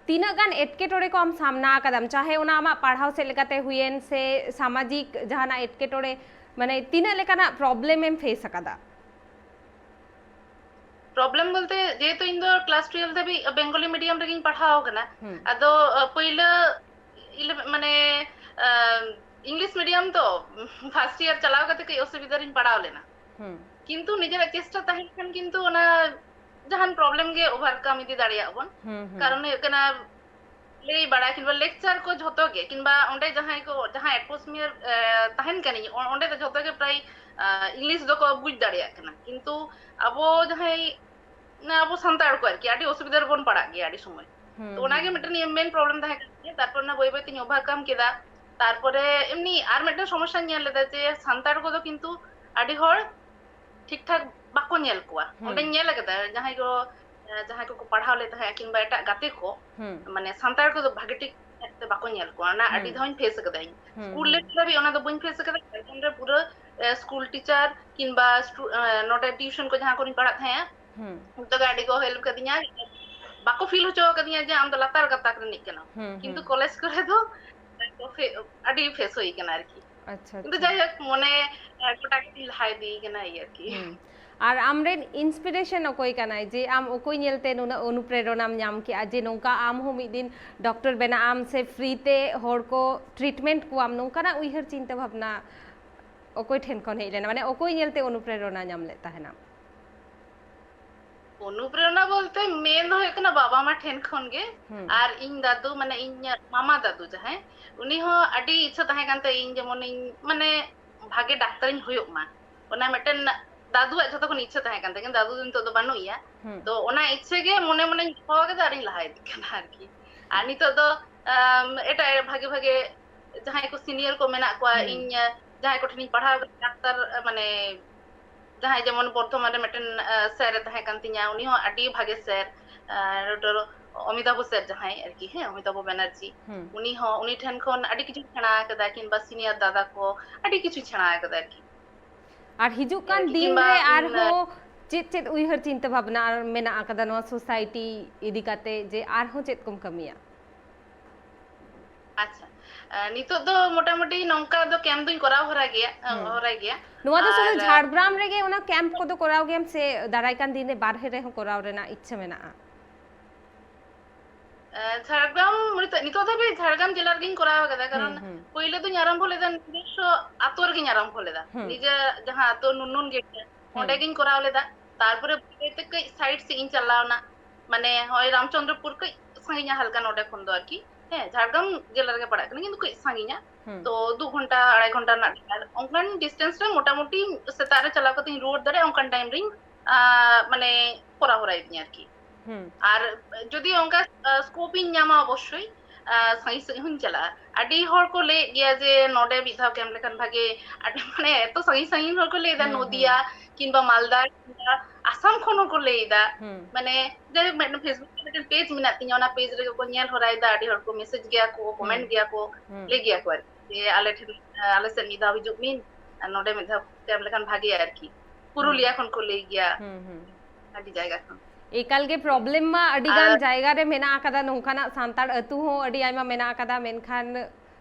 ᱛᱤᱱᱟᱹᱜ ᱜᱟᱱ ᱮᱴᱠᱮᱴᱚᱬᱮ ᱠᱚ ᱟᱢ ᱥᱟᱢᱱᱟ ᱟᱠᱟᱫᱟᱢ, ᱪᱟᱦᱮ ᱚᱱᱟ ᱟᱢᱟᱜ ᱯᱟᱲᱦᱟᱣ ᱥᱮᱫ ᱞᱮᱠᱟᱛᱮ ᱦᱩᱭᱮᱱ ᱥᱮ ᱥᱟᱢᱟᱡᱤᱠ ᱡᱟᱦᱟᱱᱟᱜ ᱮᱴᱠᱮᱴᱚᱬᱮ, ᱢᱟᱱᱮ ᱛᱤᱱᱟᱹᱜ ᱞᱮᱠᱟᱱᱟᱜ ᱯᱨᱚᱵᱞᱮᱢ ᱮᱢ ᱯᱷᱮᱥ ᱟᱠᱟᱫᱟ? ᱯᱨᱚᱵᱞᱮᱢ ᱵᱚᱞᱛᱮ, ᱡᱮᱦᱮᱛᱩ ᱤᱧ ᱫᱚ ᱠᱞᱟᱥ ᱴᱩᱭᱮᱞᱵᱷ ᱫᱷᱟᱹᱵᱤᱡ ᱵᱮᱝᱜᱚᱞᱤ ᱢᱤᱰᱤᱭᱟᱢ ᱨᱮᱜᱤᱧ ᱯᱟᱲᱦᱟᱣ ᱟᱠᱟᱱᱟ, ᱦᱩᱸ᱾ ᱟᱫᱚ ᱟᱸ, ᱯᱳᱭᱞᱳ ᱤᱞᱮᱵᱷ-, ᱢᱟᱱᱮ ᱤᱝᱞᱤᱥ ᱢᱤᱰᱤᱭᱟᱢ ᱛᱚ, ᱯᱷᱟᱨᱥᱴ ᱤᱭᱟᱨ ᱪᱟᱞᱟᱣ ᱠᱟᱛᱮ ᱠᱟᱹᱡ ᱚᱥᱩᱵᱤᱫᱷᱟ ᱨᱤᱧ ᱯᱟᱲᱟᱣ ᱞᱮᱱᱟ᱾ ᱦᱩᱸ᱾ ᱠᱤᱱᱛᱩ ᱱᱤᱡᱮᱨᱟᱜ ᱪᱮᱥᱴᱟ ᱛᱟᱦᱮᱸ ᱞᱮᱱᱠᱷᱟᱱ ᱠᱤᱱᱛᱩ ᱚᱱᱟ ᱡᱟᱦᱟᱱ ᱯᱨᱚᱵᱞᱮᱢ ᱜᱮ ᱳᱵᱷᱟᱨᱠᱟᱢ ᱤᱫᱤ ᱫᱟᱲᱮᱭᱟᱜ ᱵᱚᱱ᱾ ᱦᱩᱸ, ᱦᱩᱸ᱾ ᱠᱟᱨᱚᱱ ᱦᱩᱭᱩᱜ ᱠᱟᱱᱟ, ᱞᱟᱹᱭ ᱵᱟᱲᱟ ᱠᱤᱝᱵᱟ ᱞᱮᱠᱪᱟᱨ ᱠᱚ ᱡᱷᱚᱛᱚ ᱜᱮ, ᱠᱤᱝᱵᱟ ᱚᱸᱰᱮ ᱡᱟᱦᱟᱸᱭ ᱠᱚ, ᱡᱟᱦᱟᱸ ᱮᱴᱢᱚᱥᱯᱷᱤᱭᱟᱨ ᱛᱟᱦᱮᱱ ᱠᱟᱹᱱᱟᱹᱧ, ᱚ-, ᱚᱸᱰᱮ ᱫᱚ ᱡᱷᱚᱛᱚ ᱜᱮ ᱯᱨᱟᱭ ᱤᱝᱞᱤᱥ ᱫᱚᱠᱚ ᱵᱩᱡᱽ ᱫᱟᱲᱮᱭᱟᱜ ᱠᱟᱱᱟ, ᱠᱤᱱᱛᱩ ᱟᱵᱚ ᱡᱟᱦᱟᱸᱭ, ᱢᱟᱱᱮ ᱟᱵᱚ ᱥᱟᱱᱛᱟᱲ ᱠᱚ ᱟᱨᱠᱤ, ᱟᱹᱰᱤ ᱚᱥᱩᱵᱤᱫᱷᱟ ᱨᱮᱵᱚᱱ ᱯᱟᱲᱟᱜ ᱜᱮᱭᱟ ᱟᱹᱰᱤ ᱥᱚᱢᱚᱭ᱾ ᱦᱩᱸ, ᱛᱚ ᱚᱱᱟᱜᱮ ᱦᱩᱸ, ᱢᱤᱫᱴᱮᱱ ᱢᱮᱱ ᱯᱨᱚᱵᱞᱮᱢ ᱛᱟᱦᱮᱸ ᱠᱟᱱ ᱛᱤᱧᱟᱹ᱾ ᱛᱟᱨᱯᱚᱨ ᱚᱱᱟ ᱵᱟᱹᱭ ᱵᱟᱹᱭ ᱛᱤᱧ ᱳᱵᱷᱟᱨᱠᱟᱢ ᱠᱮᱫᱟ᱾ ᱛᱟᱨᱯᱚᱨᱮ ᱮᱢᱱᱤ ᱟᱨ ᱢᱤᱫᱴᱮᱱ ᱥᱚᱢᱚᱥᱥᱟᱧ ᱧᱮᱞ ᱞᱮᱫᱟ, ᱡᱮ ᱥᱟᱱᱛᱟᱲ ᱠᱚᱫᱚ ᱠᱤᱱᱛᱩ ᱟᱹᱰᱤ ᱦᱚᱲ ᱴᱷᱤᱠ ᱴᱷᱟᱠ ᱵᱟᱠᱚ ᱧᱮᱞ ᱠᱚᱣᱟ᱾ ᱦᱩᱸ᱾ ᱚᱸᱰᱮᱧ ᱧᱮᱞ ᱟᱠᱟᱫᱟ, ᱡᱟᱦᱟᱸᱭ ᱠᱚ, ᱡᱟᱦᱟᱸᱭ ᱠᱚᱠᱚ ᱯᱟᱲᱦᱟᱣ ᱞᱮᱫ ᱛᱟᱦᱮᱸᱫ ᱠᱤᱝᱵᱟ ᱮᱴᱟᱜ ᱜᱟᱛᱮ ᱠᱚ, ᱦᱩᱸ᱾ ᱢᱟᱱᱮ ᱥᱟᱱᱛᱟᱲ ᱠᱚᱫᱚ ᱵᱷᱟᱜᱮ ᱴᱷᱤᱠ ᱢᱮᱫ ᱛᱮ ᱵᱟᱠᱚ ᱧᱮᱞ ᱠᱚᱣᱟ᱾ ᱚᱱᱟ ᱟᱹᱰᱤ ᱦᱩᱸ᱾ ᱫᱷᱟᱣᱤᱧ ᱯᱷᱮᱥ ᱟᱠᱟᱫᱟ ᱤᱧ᱾ ᱦᱩᱸ, ᱥᱠᱩᱞ ᱦᱩᱸ᱾ ᱞᱮᱵᱮᱞ ᱫᱷᱟᱹᱵᱤᱡ ᱚᱱᱟ ᱫᱚ ᱵᱟᱹᱧ ᱯᱷᱮᱥ ᱟᱠᱟᱫᱟ, ᱡᱷᱟᱲᱠᱷᱚᱸᱰ ᱨᱮ ᱯᱩᱨᱟᱹ, ᱮ, ᱥᱠᱩᱞ ᱴᱤᱪᱟᱨ ᱠᱤᱝᱵᱟ ᱥᱴᱩ-, ᱮ, ᱱᱚᱰᱮ ᱴᱤᱭᱩᱥᱚᱱ ᱠᱚ ᱡᱟᱦᱟᱸ ᱠᱚᱨᱮᱧ ᱯᱟᱲᱦᱟᱜ ᱛᱟᱦᱮᱸᱜᱼᱟ, ᱦᱩᱸ᱾ ᱡᱚᱛᱚ ᱜᱮ ᱟᱹᱰᱤ ᱠᱚ ᱦᱮᱞᱯ ᱠᱟᱫᱤᱧᱟ, ᱵᱟᱠᱚ ᱯᱷᱤᱞ ᱦᱚᱪᱚ ᱟᱠᱟᱫᱤᱧᱟ ᱡᱮ ᱟᱢ ᱫᱚ ᱞᱟᱛᱟᱨ ᱜᱟᱛᱟᱠ ᱨᱤᱱᱤᱡ ᱠᱟᱱᱟᱢ᱾ ᱦᱩᱸ, ᱠᱤᱱᱛᱩ ᱦᱩᱸ᱾ ᱠᱚᱞᱮᱡᱽ ᱠᱚᱨᱮ ᱫᱚ ᱟᱹᱰᱤ ᱯᱷᱮᱥ ᱦᱩᱭ ᱠᱟᱱᱟ ᱟᱨᱠᱤ᱾ ᱟᱪᱪᱷᱟ, ᱠᱤᱱᱛᱩ ᱟᱪᱪᱷᱟ᱾ ᱡᱟᱭᱦᱳᱠ, ᱢᱚᱱᱮ, ᱮ, ᱜᱚᱴᱟ ᱜᱮᱛᱤᱧ ᱞᱟᱦᱟ ᱤᱫᱤ ᱠᱟᱱᱟ, ᱮᱭ ᱟᱨᱠᱤ᱾ ᱦᱩᱸ᱾ ᱟᱨ ᱟᱢᱨᱮᱱ ᱤᱱᱥᱯᱤᱨᱮᱥᱚᱱ ᱚᱠᱚᱭ ᱠᱟᱱᱟᱭ, ᱡᱮ ᱟᱢ ᱚᱠᱚᱭ ᱧᱮᱞᱛᱮ ᱱᱩᱱᱟᱹᱜ ᱚᱱᱩᱯᱨᱮᱨᱚᱱᱟᱢ ᱧᱟᱢ ᱠᱮᱜᱼᱟ ᱡᱮ ᱱᱚᱝᱠᱟ ᱟᱢ ᱦᱚᱸ ᱢᱤᱫ ᱫᱤᱱ ᱰᱚᱠᱴᱚᱨ ᱵᱮᱱᱟᱜ ᱟᱢ ᱥᱮ ᱯᱷᱨᱤ ᱛᱮ ᱦᱚᱲ ᱠᱚ ᱴᱨᱤᱴᱢᱮᱱᱴ ᱠᱚᱣᱟᱢ, ᱱᱚᱝᱠᱟᱱᱟᱜ ᱩᱭᱦᱟᱹᱨ ᱪᱤᱱᱛᱟᱹ ᱵᱷᱟᱵᱽᱱᱟ ᱚᱠᱚᱭ ᱴᱷᱮᱱ ᱠᱷᱚᱱ ᱦᱮᱡ ᱞᱮᱱᱟ? ᱢᱟᱱᱮ ᱚᱠᱚᱭ ᱧᱮᱞᱛᱮ ᱚᱱᱩᱯᱨᱮᱨᱚᱱᱟ ᱧᱟᱢ ᱞᱮᱫ ᱛᱟᱦᱮᱱᱟᱢ? ᱚᱱᱩᱯᱨᱮᱨᱚᱱᱟ ᱵᱚᱞᱛᱮ ᱢᱮᱱ ᱫᱚ ᱦᱩᱭᱩᱜ ᱠᱟᱱᱟ ᱵᱟᱵᱟ ᱢᱟ ᱴᱷᱮᱱ ᱠᱷᱚᱱ ᱜᱮ᱾ ᱦᱩᱸ᱾ ᱟᱨ ᱤᱧ ᱫᱟᱫᱩ, ᱢᱟᱱᱮ ᱤᱧ ᱢᱟᱢᱟ ᱫᱟᱫᱩ ᱡᱟᱦᱟᱸᱭ, ᱩᱱᱤ ᱦᱚᱸ ᱟᱹᱰᱤ ᱤᱪᱪᱷᱟᱹ ᱛᱟᱦᱮᱸ ᱠᱟᱱ ᱛᱟᱭᱟ ᱤᱧ ᱡᱮᱢᱚᱱᱤᱧ, ᱢᱟᱱᱮ ᱵᱷᱟᱜᱮ ᱰᱟᱠᱛᱟᱨᱤᱧ ᱦᱩᱭᱩᱜ ᱢᱟ᱾ ᱚᱱᱟ ᱢᱤᱫᱴᱮᱱ ᱫᱟᱫᱩᱣᱟᱜ ᱡᱷᱚᱛᱚ ᱠᱷᱚᱱ ᱤᱪᱪᱷᱟᱹ ᱛᱟᱦᱮᱸ ᱠᱟᱱ ᱛᱟᱭᱟ, ᱠᱤᱱᱛᱩ ᱫᱟᱫᱩ ᱫᱚ ᱱᱤᱛᱚᱜ ᱫᱚ ᱵᱟᱹᱱᱩᱜ ᱮᱭᱟ᱾ ᱦᱩᱸ᱾ ᱛᱚ ᱚᱱᱟ ᱤᱪᱪᱷᱟᱹ ᱜᱮ ᱢᱚᱱᱮ ᱢᱚᱱᱮᱧ ᱫᱚᱦᱚ ᱠᱟᱫᱟ ᱟᱨᱤᱧ ᱞᱟᱦᱟ ᱤᱫᱤᱜ ᱠᱟᱱᱟ ᱟᱨᱠᱤ᱾ ᱟᱨ ᱱᱤᱛᱚᱜ ᱫᱚ ᱟᱢ, ᱮᱴᱟᱜ ᱮᱴᱟᱜ ᱵᱷᱟᱜᱮ ᱵᱷᱟᱜᱮ ᱡᱟᱦᱟᱸᱭ ᱠᱚ ᱥᱤᱱᱤᱭᱟᱨ ᱠᱚ ᱢᱮᱱᱟᱜ ᱠᱚᱣᱟ, ᱦᱩᱸ᱾ ᱤᱧ ᱡᱟᱦᱟᱸᱭ ᱠᱚᱴᱷᱮᱱᱤᱧ ᱯᱟᱲᱦᱟᱣ ᱠᱟᱱᱟ ᱰᱟᱠᱛᱟᱨ, ᱢᱟᱱᱮ ᱡᱟᱦᱟᱸᱭ ᱡᱮᱢᱚᱱ ᱵᱚᱨᱫᱷᱚᱢᱟᱱ ᱨᱮ ᱢᱤᱫᱴᱮᱱ ᱥᱮᱨ ᱮ ᱛᱟᱦᱮᱸ ᱠᱟᱱ ᱛᱤᱧᱟ, ᱩᱱᱤ ᱦᱚᱸ ᱟᱹᱰᱤ ᱵᱷᱟᱜᱮ ᱥᱮᱨ, ᱰᱚᱠᱴᱚᱨ ᱚᱢᱤᱛᱟᱵᱷ ᱥᱮᱨ ᱡᱟᱦᱟᱸᱭ ᱟᱨᱠᱤ, ᱦᱮᱸ, ᱚᱢᱤᱛᱟᱵᱷ ᱵᱮᱱᱟᱨᱡᱤ, ᱦᱩᱸ᱾ ᱩᱱᱤ ᱦᱚᱸ, ᱩᱱᱤ ᱴᱷᱮᱱ ᱠᱷᱚᱱ ᱟᱹᱰᱤ ᱠᱤᱪᱷᱩᱧ ᱥᱮᱬᱟ ᱟᱠᱟᱫᱟ, ᱠᱤᱝᱵᱟ ᱥᱤᱱᱤᱭᱟᱨ ᱫᱟᱫᱟ ᱠᱚ, ᱟᱹᱰᱤ ᱠᱤᱪᱷᱩᱧ ᱥᱮᱬᱟ ᱟᱠᱟᱫᱟ ᱟᱨᱠᱤ᱾ ᱟᱨ ᱦᱤᱡᱩᱜ ᱠᱟᱱ ᱟᱨᱠᱤ, ᱫᱤᱱ ᱠᱤᱝᱵᱟ, ᱨᱮ ᱩᱱ, ᱟᱨᱦᱚᱸ ᱪᱮᱫ ᱪᱮᱫ ᱩᱭᱦᱟᱹᱨ ᱪᱤᱱᱛᱟᱹ ᱵᱷᱟᱵᱽᱱᱟ ᱟᱨ ᱢᱮᱱᱟᱜ ᱟᱠᱟᱫᱟ ᱱᱚᱣᱟ ᱥᱳᱥᱟᱭᱴᱤ ᱤᱫᱤ ᱠᱟᱛᱮ, ᱡᱮ ᱟᱨᱦᱚᱸ ᱪᱮᱫ ᱠᱚᱢ ᱠᱟᱹᱢᱤᱭᱟ? ᱟᱪᱪᱷᱟ, ᱟᱨ ᱱᱤᱛᱚᱜ ᱫᱚ ᱢᱚᱴᱟᱢᱩᱴᱤ ᱱᱚᱝᱠᱟ ᱫᱚ ᱠᱮᱢᱯ ᱫᱚᱧ ᱠᱚᱨᱟᱣ ᱦᱚᱨᱟ ᱜᱮᱭᱟ, ᱦᱩᱸ᱾ ᱦᱚᱨᱟᱭ ᱜᱮᱭᱟ᱾ ᱱᱚᱣᱟ ᱫᱚ ᱥᱩᱫᱷᱩ ᱟᱨ ᱡᱷᱟᱲᱜᱨᱟᱢ ᱨᱮᱜᱮ ᱚᱱᱟ ᱠᱮᱢᱯ ᱠᱚᱫᱚ ᱠᱚᱨᱟᱣ ᱜᱮᱭᱟᱢ, ᱥᱮ ᱫᱟᱨᱟᱭ ᱠᱟᱱ ᱫᱤᱱ ᱨᱮ ᱵᱟᱨᱦᱮ ᱨᱮᱦᱚᱸ ᱠᱚᱨᱟᱣ ᱨᱮᱱᱟᱜ ᱤᱪᱪᱷᱟᱹ ᱢᱮᱱᱟᱜᱼᱟ? ᱮ, ᱡᱷᱟᱲᱜᱨᱟᱢ, ᱱᱤᱛᱚᱜ, ᱱᱤᱛᱚᱜ ᱫᱷᱟᱹᱵᱤᱡ ᱡᱷᱟᱲᱜᱨᱟᱢ ᱡᱮᱞᱟ ᱨᱮᱜᱤᱧ ᱠᱚᱨᱟᱣ ᱟᱠᱟᱫᱟ, ᱦᱩᱸ, ᱠᱟᱨᱚᱱ ᱦᱩᱸ᱾ ᱯᱳᱭᱞᱳ ᱫᱚᱧ ᱟᱨᱟᱢᱵᱷᱚ ᱞᱮᱫᱟ ᱱᱤᱡᱚᱥᱥᱚ ᱟᱛᱳ ᱨᱮᱜᱤᱧ ᱟᱨᱟᱢᱵᱷᱚ ᱞᱮᱫᱟ, ᱦᱩᱸ᱾ ᱱᱤᱡᱮ ᱡᱟᱦᱟᱸ ᱟᱛᱳ ᱱᱩᱱᱩᱱ ᱜᱮᱴ ᱨᱮ, ᱦᱩᱸ᱾ ᱚᱸᱰᱮ ᱜᱤᱧ ᱠᱚᱨᱟᱣ ᱞᱮᱫᱟ᱾ ᱛᱟᱨᱯᱚᱨᱮ ᱵᱟᱹᱭ ᱵᱟᱹᱭᱛᱮ ᱠᱟᱹᱡ ᱥᱟᱭᱤᱰ ᱥᱮᱫ ᱤᱧ ᱪᱟᱞᱟᱣ ᱮᱱᱟ, ᱢᱟᱱᱮ ᱦᱚᱸᱜᱼᱚᱭ ᱨᱟᱢᱪᱚᱸᱫᱽᱨᱚᱯᱩᱨ ᱠᱟᱹᱡ ᱥᱟᱺᱜᱤᱧᱟ ᱦᱟᱞᱠᱟ ᱱᱚᱰᱮ ᱠᱷᱚᱱ ᱫᱚ ᱟᱨᱠᱤ, ᱦᱮᱸ, ᱡᱷᱟᱲᱜᱨᱟᱢ ᱡᱮᱞᱟ ᱨᱮᱜᱮ ᱯᱟᱲᱟᱜ ᱠᱟᱱᱟ, ᱠᱤᱱᱛᱩ ᱠᱟᱹᱡ ᱥᱟᱺᱜᱤᱧᱟ᱾ ᱦᱩᱸ᱾ ᱛᱚ ᱫᱩ ᱜᱷᱚᱱᱴᱟ, ᱟᱲᱟᱭ ᱜᱷᱚᱱᱴᱟ ᱨᱮᱱᱟᱜ ᱰᱟᱦᱟᱨ, ᱚᱱᱠᱟᱱ ᱰᱤᱥᱴᱮᱱᱥ ᱨᱮ ᱢᱚᱴᱟᱢᱩᱴᱤ ᱥᱮᱛᱟᱜ ᱨᱮ ᱪᱟᱞᱟᱣ ᱠᱟᱛᱮᱧ ᱨᱩᱣᱟᱹᱲ ᱫᱟᱲᱮᱭᱟᱜᱼᱟ, ᱚᱱᱠᱟᱱ ᱴᱟᱭᱤᱢ ᱨᱤᱧ, ᱟᱸ, ᱢᱟᱱᱮ ᱠᱚᱨᱟᱣ ᱦᱚᱨᱟᱭᱮᱫᱤᱧᱟ ᱟᱨᱠᱤ᱾ ᱦᱩᱸ᱾ ᱟᱨ ᱡᱩᱫᱤ ᱚᱱᱠᱟ, ᱟᱸ, ᱥᱠᱳᱯ ᱤᱧ ᱧᱟᱢᱟ, ᱚᱵᱚᱥᱥᱳᱭ, ᱟᱸ, ᱥᱟᱺᱜᱤᱧ ᱥᱮᱫ ᱦᱚᱸᱧ ᱪᱟᱞᱟᱜᱼᱟ᱾ ᱟᱹᱰᱤ ᱦᱚᱲ ᱠᱚ ᱞᱟᱹᱭᱮᱫ ᱜᱮᱭᱟ ᱡᱮ ᱱᱚᱰᱮ ᱢᱤᱫ ᱫᱷᱟᱣ ᱠᱮᱢᱯ ᱞᱮᱠᱷᱟᱱ ᱵᱷᱟᱜᱮ, ᱟᱹᱰᱤ, ᱢᱟᱱᱮ ᱮᱛᱚ ᱥᱟᱺᱜᱤᱧ ᱥᱟᱺᱜᱤᱧ ᱦᱚᱲ ᱠᱚ ᱞᱟᱹᱭ ᱮᱫᱟ, ᱦᱩᱸ, ᱦᱩᱸ᱾ ᱱᱚᱫᱤᱭᱟ ᱠᱤᱝᱵᱟ ᱢᱟᱞᱫᱟ ᱠᱤᱝᱵᱟ ᱟᱥᱟᱢ ᱠᱷᱚᱱ ᱦᱚᱸᱠᱚ ᱞᱟᱹᱭ ᱮᱫᱟ᱾ ᱦᱩᱸ᱾ ᱢᱟᱱᱮ ᱡᱟᱭᱦᱳᱠ, ᱢᱤᱫᱴᱮᱱ Facebook ᱨᱮ ᱢᱤᱫᱴᱮᱱ ᱯᱮᱡᱽ ᱢᱮᱱᱟᱜ ᱛᱤᱧᱟ, ᱚᱱᱟ ᱯᱮᱡᱽ ᱨᱮᱜᱮ ᱠᱚ ᱧᱮᱞ ᱦᱚᱨᱟᱭᱮᱫᱟ, ᱟᱹᱰᱤ ᱦᱚᱲ ᱠᱚ ᱢᱮᱥᱮᱡᱽ ᱜᱮᱭᱟ ᱠᱚ, ᱦᱩᱸ᱾ ᱠᱚᱢᱮᱱᱴ ᱜᱮᱭᱟ ᱠᱚ, ᱦᱩᱸ᱾ ᱞᱟᱹᱭ ᱜᱮᱭᱟ ᱠᱚ ᱟᱨᱠᱤ ᱡᱮ ᱟᱞᱮ ᱴᱷᱮᱱ, ᱟᱞᱮ ᱥᱮᱫ ᱢᱤᱫ ᱫᱷᱟᱣ ᱦᱤᱡᱩᱜ ᱵᱤᱱ, ᱟᱨ ᱱᱚᱰᱮ ᱢᱤᱫ ᱫᱷᱟᱣ ᱠᱮᱢᱯ ᱞᱮᱠᱷᱟᱱ ᱵᱷᱟᱜᱮᱭᱟ ᱟᱨᱠᱤ᱾ ᱯᱩᱨᱩᱞᱤᱭᱟ ᱦᱩᱸ᱾ ᱠᱷᱚᱱ ᱠᱚ ᱞᱟᱹᱭ ᱜᱮᱭᱟ, ᱦᱩᱸ, ᱦᱩᱸ᱾ ᱟᱹᱰᱤ ᱡᱟᱭᱜᱟ ᱠᱷᱚᱱ᱾ ᱮᱠᱟᱞ ᱜᱮ ᱯᱨᱚᱵᱞᱮᱢ ᱢᱟ ᱟᱹᱰᱤ ᱜᱟᱱ ᱟᱨ ᱡᱟᱭᱜᱟ ᱨᱮ ᱢᱮᱱᱟᱜ ᱟᱠᱟᱫᱟ, ᱱᱚᱝᱠᱟᱱᱟᱜ ᱥᱟᱱᱛᱟᱲ ᱟᱹᱛᱩ ᱦᱚᱸ ᱟᱹᱰᱤ ᱟᱭᱢᱟ ᱢᱮᱱᱟᱜ ᱟᱠᱟᱫᱟ, ᱢᱮᱱᱠᱷᱟᱱ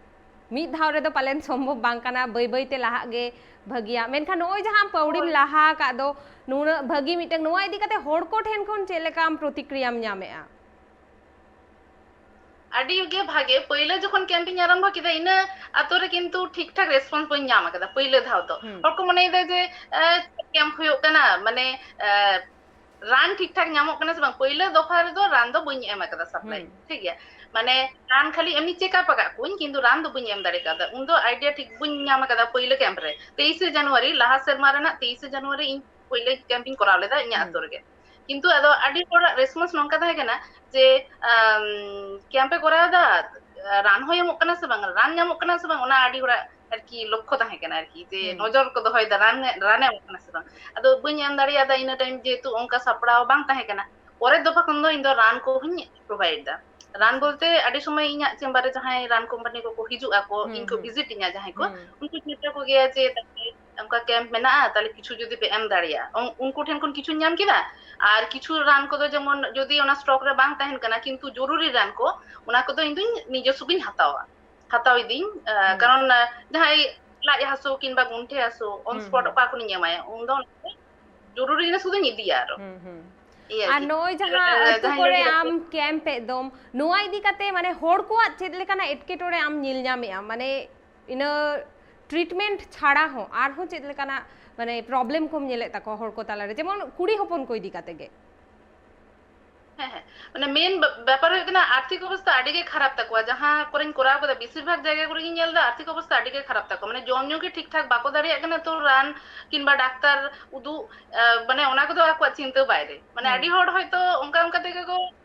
ᱢᱤᱫ ᱫᱷᱟᱣ ᱨᱮᱫᱚ ᱯᱟᱞᱮᱱ ᱥᱚᱢᱵᱷᱚᱵ ᱵᱟᱝ ᱠᱟᱱᱟ, ᱵᱟᱹᱭ ᱵᱟᱹᱭ ᱛᱮ ᱞᱟᱦᱟᱜ ᱜᱮ ᱵᱷᱟᱹᱜᱤᱭᱟ᱾ ᱢᱮᱱᱠᱷᱟᱱ ᱱᱚᱜᱼᱚᱭ ᱡᱟᱦᱟᱸ ᱯᱟᱹᱣᱲᱤᱢ ᱦᱳᱭ᱾ ᱞᱟᱦᱟ ᱟᱠᱟᱫ ᱫᱚ, ᱱᱩᱱᱟᱹᱜ ᱵᱷᱟᱹᱜᱤ ᱢᱤᱫᱴᱟᱝ, ᱱᱚᱣᱟ ᱤᱫᱤ ᱠᱟᱛᱮ ᱦᱚᱲ ᱠᱚ ᱴᱷᱮᱱ ᱠᱷᱚᱱ ᱪᱮᱫ ᱞᱮᱠᱟᱢ ᱯᱨᱚᱛᱤᱠᱨᱤᱭᱟᱢ ᱧᱟᱢᱮᱜᱼᱟ? ᱟᱹᱰᱤ ᱜᱮ ᱵᱷᱟᱜᱮ᱾ ᱯᱟᱹᱭᱞᱟᱹ ᱡᱚᱠᱷᱚᱱ ᱠᱮᱢᱯ ᱤᱧ ᱟᱨᱟᱢᱵᱷᱚ ᱠᱮᱫᱟ, ᱤᱱᱟᱹ ᱟᱛᱳ ᱨᱮ ᱠᱤᱱᱛᱩ ᱴᱷᱤᱠ ᱴᱷᱟᱠ ᱨᱮᱥᱯᱚᱱᱥ ᱵᱟᱹᱧ ᱧᱟᱢ ᱟᱠᱟᱫᱟ ᱯᱟᱹᱭᱞᱟᱹ ᱫᱷᱟᱣ ᱫᱚ᱾ ᱦᱩᱸ᱾ ᱦᱚᱲ ᱠᱚ ᱢᱚᱱᱮᱭᱮᱫᱟ ᱡᱮ, ᱮ, ᱪᱮᱫ ᱠᱮᱢᱯ ᱦᱩᱭᱩᱜ ᱠᱟᱱᱟ, ᱢᱟᱱᱮ, ᱮ, ᱨᱟᱱ ᱴᱷᱤᱠ ᱴᱷᱟᱠ ᱧᱟᱢᱚᱜ ᱠᱟᱱᱟ ᱥᱮ ᱵᱟᱝ, ᱯᱳᱭᱞᱳ ᱫᱚᱯᱷᱟ ᱨᱮᱫᱚ ᱨᱟᱱ ᱫᱚ ᱵᱟᱹᱧ ᱮᱢ ᱟᱠᱟᱫᱟ ᱥᱟᱯᱞᱟᱭ᱾ ᱦᱩᱸ᱾ ᱴᱷᱤᱠ ᱜᱮᱭᱟ, ᱢᱟᱱᱮ ᱨᱟᱱ ᱠᱷᱟᱹᱞᱤ ᱮᱢᱱᱤ ᱪᱮᱠᱟᱯ ᱟᱠᱟᱫ ᱠᱚᱣᱟᱹᱧ, ᱠᱤᱱᱛᱩ ᱨᱟᱱ ᱫᱚ ᱵᱟᱹᱧ ᱮᱢ ᱫᱟᱲᱮ ᱠᱟᱣᱫᱟ᱾ ᱩᱱᱫᱚ ᱟᱭᱰᱤᱭᱟ ᱴᱷᱤᱠ ᱵᱟᱹᱧ ᱧᱟᱢ ᱟᱠᱟᱫᱟ ᱯᱳᱭᱞᱳ ᱠᱮᱢᱯ ᱨᱮ᱾ ᱛᱮᱭᱤᱥᱮ ᱡᱟᱱᱩᱣᱟᱨᱤ, ᱞᱟᱦᱟ ᱥᱮᱨᱢᱟ ᱨᱮᱱᱟᱜ ᱛᱮᱭᱤᱥᱮ ᱡᱟᱱᱩᱣᱟᱨᱤ ᱤᱧ ᱯᱳᱭᱞᱳ ᱠᱮᱢᱯ ᱤᱧ ᱠᱚᱨᱟᱣ ᱞᱮᱫᱟ ᱤᱧᱟᱹᱜ ᱦᱩᱸ᱾ ᱟᱛᱳ ᱨᱮᱜᱮ᱾ ᱠᱤᱱᱛᱩ ᱟᱫᱚ ᱟᱹᱰᱤ ᱦᱚᱲᱟᱜ ᱨᱮᱥᱯᱚᱱᱥ ᱱᱚᱝᱠᱟ ᱛᱟᱦᱮᱸ ᱠᱟᱱᱟ ᱡᱮ, ᱟᱢ, ᱠᱮᱢᱯ ᱮ ᱠᱚᱨᱟᱣ ᱮᱫᱟ, ᱨᱟᱱ ᱦᱚᱸᱭ ᱮᱢᱚᱜ ᱠᱟᱱᱟ ᱥᱮ ᱵᱟᱝ, ᱨᱟᱱ ᱧᱟᱢᱚᱜ ᱠᱟᱱᱟ ᱥᱮ ᱵᱟᱝ, ᱚᱱᱟ ᱟᱹᱰᱤ ᱦᱚᱲᱟᱜ ᱟᱨᱠᱤ ᱞᱚᱠᱠᱷᱚ ᱛᱟᱦᱮᱸ ᱠᱟᱱᱟ ᱟᱨᱠᱤ, ᱡᱮ ᱦᱩᱸ᱾ ᱱᱚᱡᱚᱨ ᱠᱚ ᱫᱚᱦᱚᱭᱮᱫᱟ ᱨᱟᱱ, ᱨᱟᱱᱮ ᱮᱢᱚᱜ ᱠᱟᱱᱟ ᱥᱮ ᱵᱟᱝ᱾ ᱟᱫᱚ ᱵᱟᱹᱧ ᱮᱢ ᱫᱟᱲᱮᱭᱟᱫᱟ ᱤᱱᱟᱹ ᱴᱟᱭᱤᱢ, ᱡᱮᱦᱮᱛᱩ ᱚᱱᱠᱟ ᱥᱟᱯᱲᱟᱣ ᱵᱟᱝ ᱛᱟᱦᱮᱸ ᱠᱟᱱᱟ᱾ ᱯᱚᱨᱮᱨ ᱫᱚᱯᱷᱟ ᱠᱷᱚᱱ ᱫᱚ ᱤᱧ ᱫᱚ ᱨᱟᱱ ᱠᱚᱦᱚᱸᱧ ᱯᱨᱳᱵᱷᱟᱭᱤᱰ ᱫᱟ᱾ ᱨᱟᱱ ᱟᱪᱪᱷᱟ᱾ ᱵᱚᱞᱛᱮ ᱟᱹᱰᱤ ᱥᱚᱢᱚᱭ ᱤᱧᱟᱹᱜ ᱪᱮᱢᱵᱟᱨ ᱨᱮ ᱡᱟᱦᱟᱸᱭ ᱨᱟᱱ ᱠᱳᱢᱯᱟᱱᱤ ᱠᱚᱠᱚ ᱦᱤᱡᱩᱜ ᱟᱠᱚ, ᱦᱩᱸ, ᱤᱧ ᱠᱚ ᱦᱩᱸ᱾ ᱵᱷᱤᱡᱤᱴ ᱤᱧᱟ ᱡᱟᱦᱟᱸᱭ ᱠᱚ, ᱦᱩᱸ᱾ ᱩᱱᱠᱩ ᱢᱮᱛᱟ ᱠᱚ ᱜᱮᱭᱟ ᱡᱮ, "ᱛᱟᱦᱞᱮ ᱚᱱᱠᱟ ᱠᱮᱢᱯ ᱢᱮᱱᱟᱜᱼᱟ, ᱛᱟᱦᱞᱮ ᱠᱤᱪᱷᱩ ᱡᱩᱫᱤ ᱯᱮ ᱮᱢ ᱫᱟᱲᱮᱭᱟᱜᱼᱟ?" ᱩᱱ-, ᱩᱱᱠᱩ ᱴᱷᱮᱱ ᱠᱷᱚᱱ ᱠᱤᱪᱷᱩᱧ ᱧᱟᱢ ᱠᱮᱫᱟ᱾ ᱟᱨ ᱠᱤᱪᱷᱩ ᱨᱟᱱ ᱠᱚᱫᱚ ᱡᱮᱢᱚᱱ ᱡᱩᱫᱤ ᱚᱱᱟ ᱥᱴᱚᱠ ᱨᱮ ᱵᱟᱝ ᱛᱟᱦᱮᱱ ᱠᱟᱱᱟ, ᱠᱤᱱᱛᱩ ᱡᱚᱨᱩᱨᱤ ᱨᱟᱱ ᱠᱚ, ᱚᱱᱟ ᱠᱚᱫᱚ ᱤᱧ ᱫᱚᱧ ᱱᱤᱡᱚᱥᱥᱚ ᱜᱤᱧ ᱦᱟᱛᱟᱣᱟ, ᱦᱟᱛᱟᱣ ᱤᱫᱤᱧ᱾ ᱟᱸ, ᱦᱩᱸ᱾ ᱠᱟᱨᱚᱱ, ᱟᱸ, ᱡᱟᱦᱟᱸᱭ ᱞᱟᱡ ᱦᱟᱹᱥᱩ ᱠᱤᱝᱵᱟ ᱜᱚᱱᱴᱷᱮ ᱦᱟᱹᱥᱩ, on ᱦᱩᱸ, spot ᱦᱩᱸ᱾ ᱚᱠᱟ ᱠᱷᱚᱱᱤᱧ ᱮᱢᱟᱭᱟ? ᱩᱱ ᱫᱚ ᱚᱱᱟ ᱠᱚ ᱡᱚᱨᱩᱨᱤ ᱡᱤᱱᱤᱥ ᱠᱚᱫᱚᱧ ᱤᱫᱤᱭᱟ ᱟᱨᱚ᱾ ᱦᱩᱸ, ᱦᱩᱸ᱾ ᱤᱭᱟᱹ ᱟᱨ ᱟᱨᱠᱤ᱾ ᱱᱚᱜᱼᱚᱭ ᱡᱟᱦᱟᱸ ᱟᱨ ᱟᱹᱛᱩ ᱡᱟᱦᱟᱸᱭ ᱠᱚᱨᱮ ᱞᱟᱹᱜᱤᱫ ᱟᱢ ᱠᱮᱢᱯ ᱮᱫ ᱫᱚᱢ, ᱱᱚᱣᱟ ᱤᱫᱤ ᱠᱟᱛᱮ ᱢᱟᱱᱮ ᱦᱚᱲ ᱠᱚᱣᱟᱜ ᱪᱮᱫ ᱞᱮᱠᱟᱱᱟᱜ ᱮᱴᱠᱮᱴᱚᱬᱮ ᱟᱢ ᱧᱮᱞ ᱧᱟᱢᱮᱜᱼᱟ? ᱢᱟᱱᱮ ᱤᱱᱟᱹ ᱴᱨᱤᱴᱢᱮᱱᱴ ᱪᱷᱟᱲᱟ ᱦᱚᱸ ᱟᱨᱦᱚᱸ ᱪᱮᱫ ᱞᱮᱠᱟᱱᱟᱜ ᱢᱟᱱᱮ ᱯᱨᱚᱵᱞᱮᱢ ᱠᱚᱢ ᱧᱮᱞᱮᱫ ᱛᱟᱠᱚᱣᱟ ᱦᱚᱲ ᱠᱚ ᱛᱟᱞᱟᱨᱮ, ᱡᱮᱢᱚᱱ ᱠᱩᱲᱤ ᱦᱚᱯᱚᱱ ᱠᱚ ᱤᱫᱤ ᱠᱟᱛᱮ ᱜᱮ? ᱦᱮᱸ, ᱦᱮᱸ᱾ ᱢᱟᱱᱮ ᱢᱮᱱ ᱵᱮ-, ᱵᱮᱯᱟᱨ ᱦᱩᱭᱩᱜ ᱠᱟᱱᱟ, ᱟᱨᱛᱷᱤᱠ ᱚᱵᱚᱥᱛᱷᱟ ᱟᱹᱰᱤ ᱜᱮ ᱠᱷᱟᱨᱟᱯ ᱛᱟᱠᱚᱣᱟ᱾ ᱡᱟᱦᱟᱸ ᱠᱚᱨᱮᱧ ᱠᱚᱨᱟᱣ ᱠᱟᱫᱟ, ᱵᱮᱥᱤᱨ ᱵᱷᱟᱜᱽ ᱡᱟᱭᱜᱟ ᱠᱚᱨᱮ ᱜᱤᱧ ᱧᱮᱞ ᱮᱫᱟ, ᱟᱨᱛᱷᱤᱠ ᱚᱵᱚᱥᱛᱷᱟ ᱟᱹᱰᱤ ᱜᱮ ᱠᱷᱟᱨᱟᱯ ᱛᱟᱠᱚᱣᱟ᱾ ᱢᱟᱱᱮ ᱡᱚᱢ ᱧᱩ ᱜᱮ ᱴᱷᱤᱠ ᱴᱷᱟᱠ ᱵᱟᱠᱚ ᱫᱟᱲᱮᱭᱟᱜ ᱠᱟᱱᱟ, ᱛᱚ ᱨᱟᱱ ᱠᱤᱝᱵᱟ ᱰᱟᱠᱛᱟᱨ ᱩᱫᱩᱜ, ᱟᱸ, ᱢᱟᱱᱮ ᱚᱱᱟ ᱠᱚᱫᱚ ᱟᱠᱚᱣᱟᱜ ᱪᱤᱱᱛᱟᱹ ᱵᱟᱭᱨᱮ᱾ ᱢᱟᱱᱮ ᱦᱩᱸ᱾ ᱟᱹᱰᱤ ᱦᱚᱲ ᱦᱚᱭᱛᱳ ᱚᱱᱠᱟ ᱚᱱᱠᱟ ᱛᱮᱜᱮ ᱠᱚ,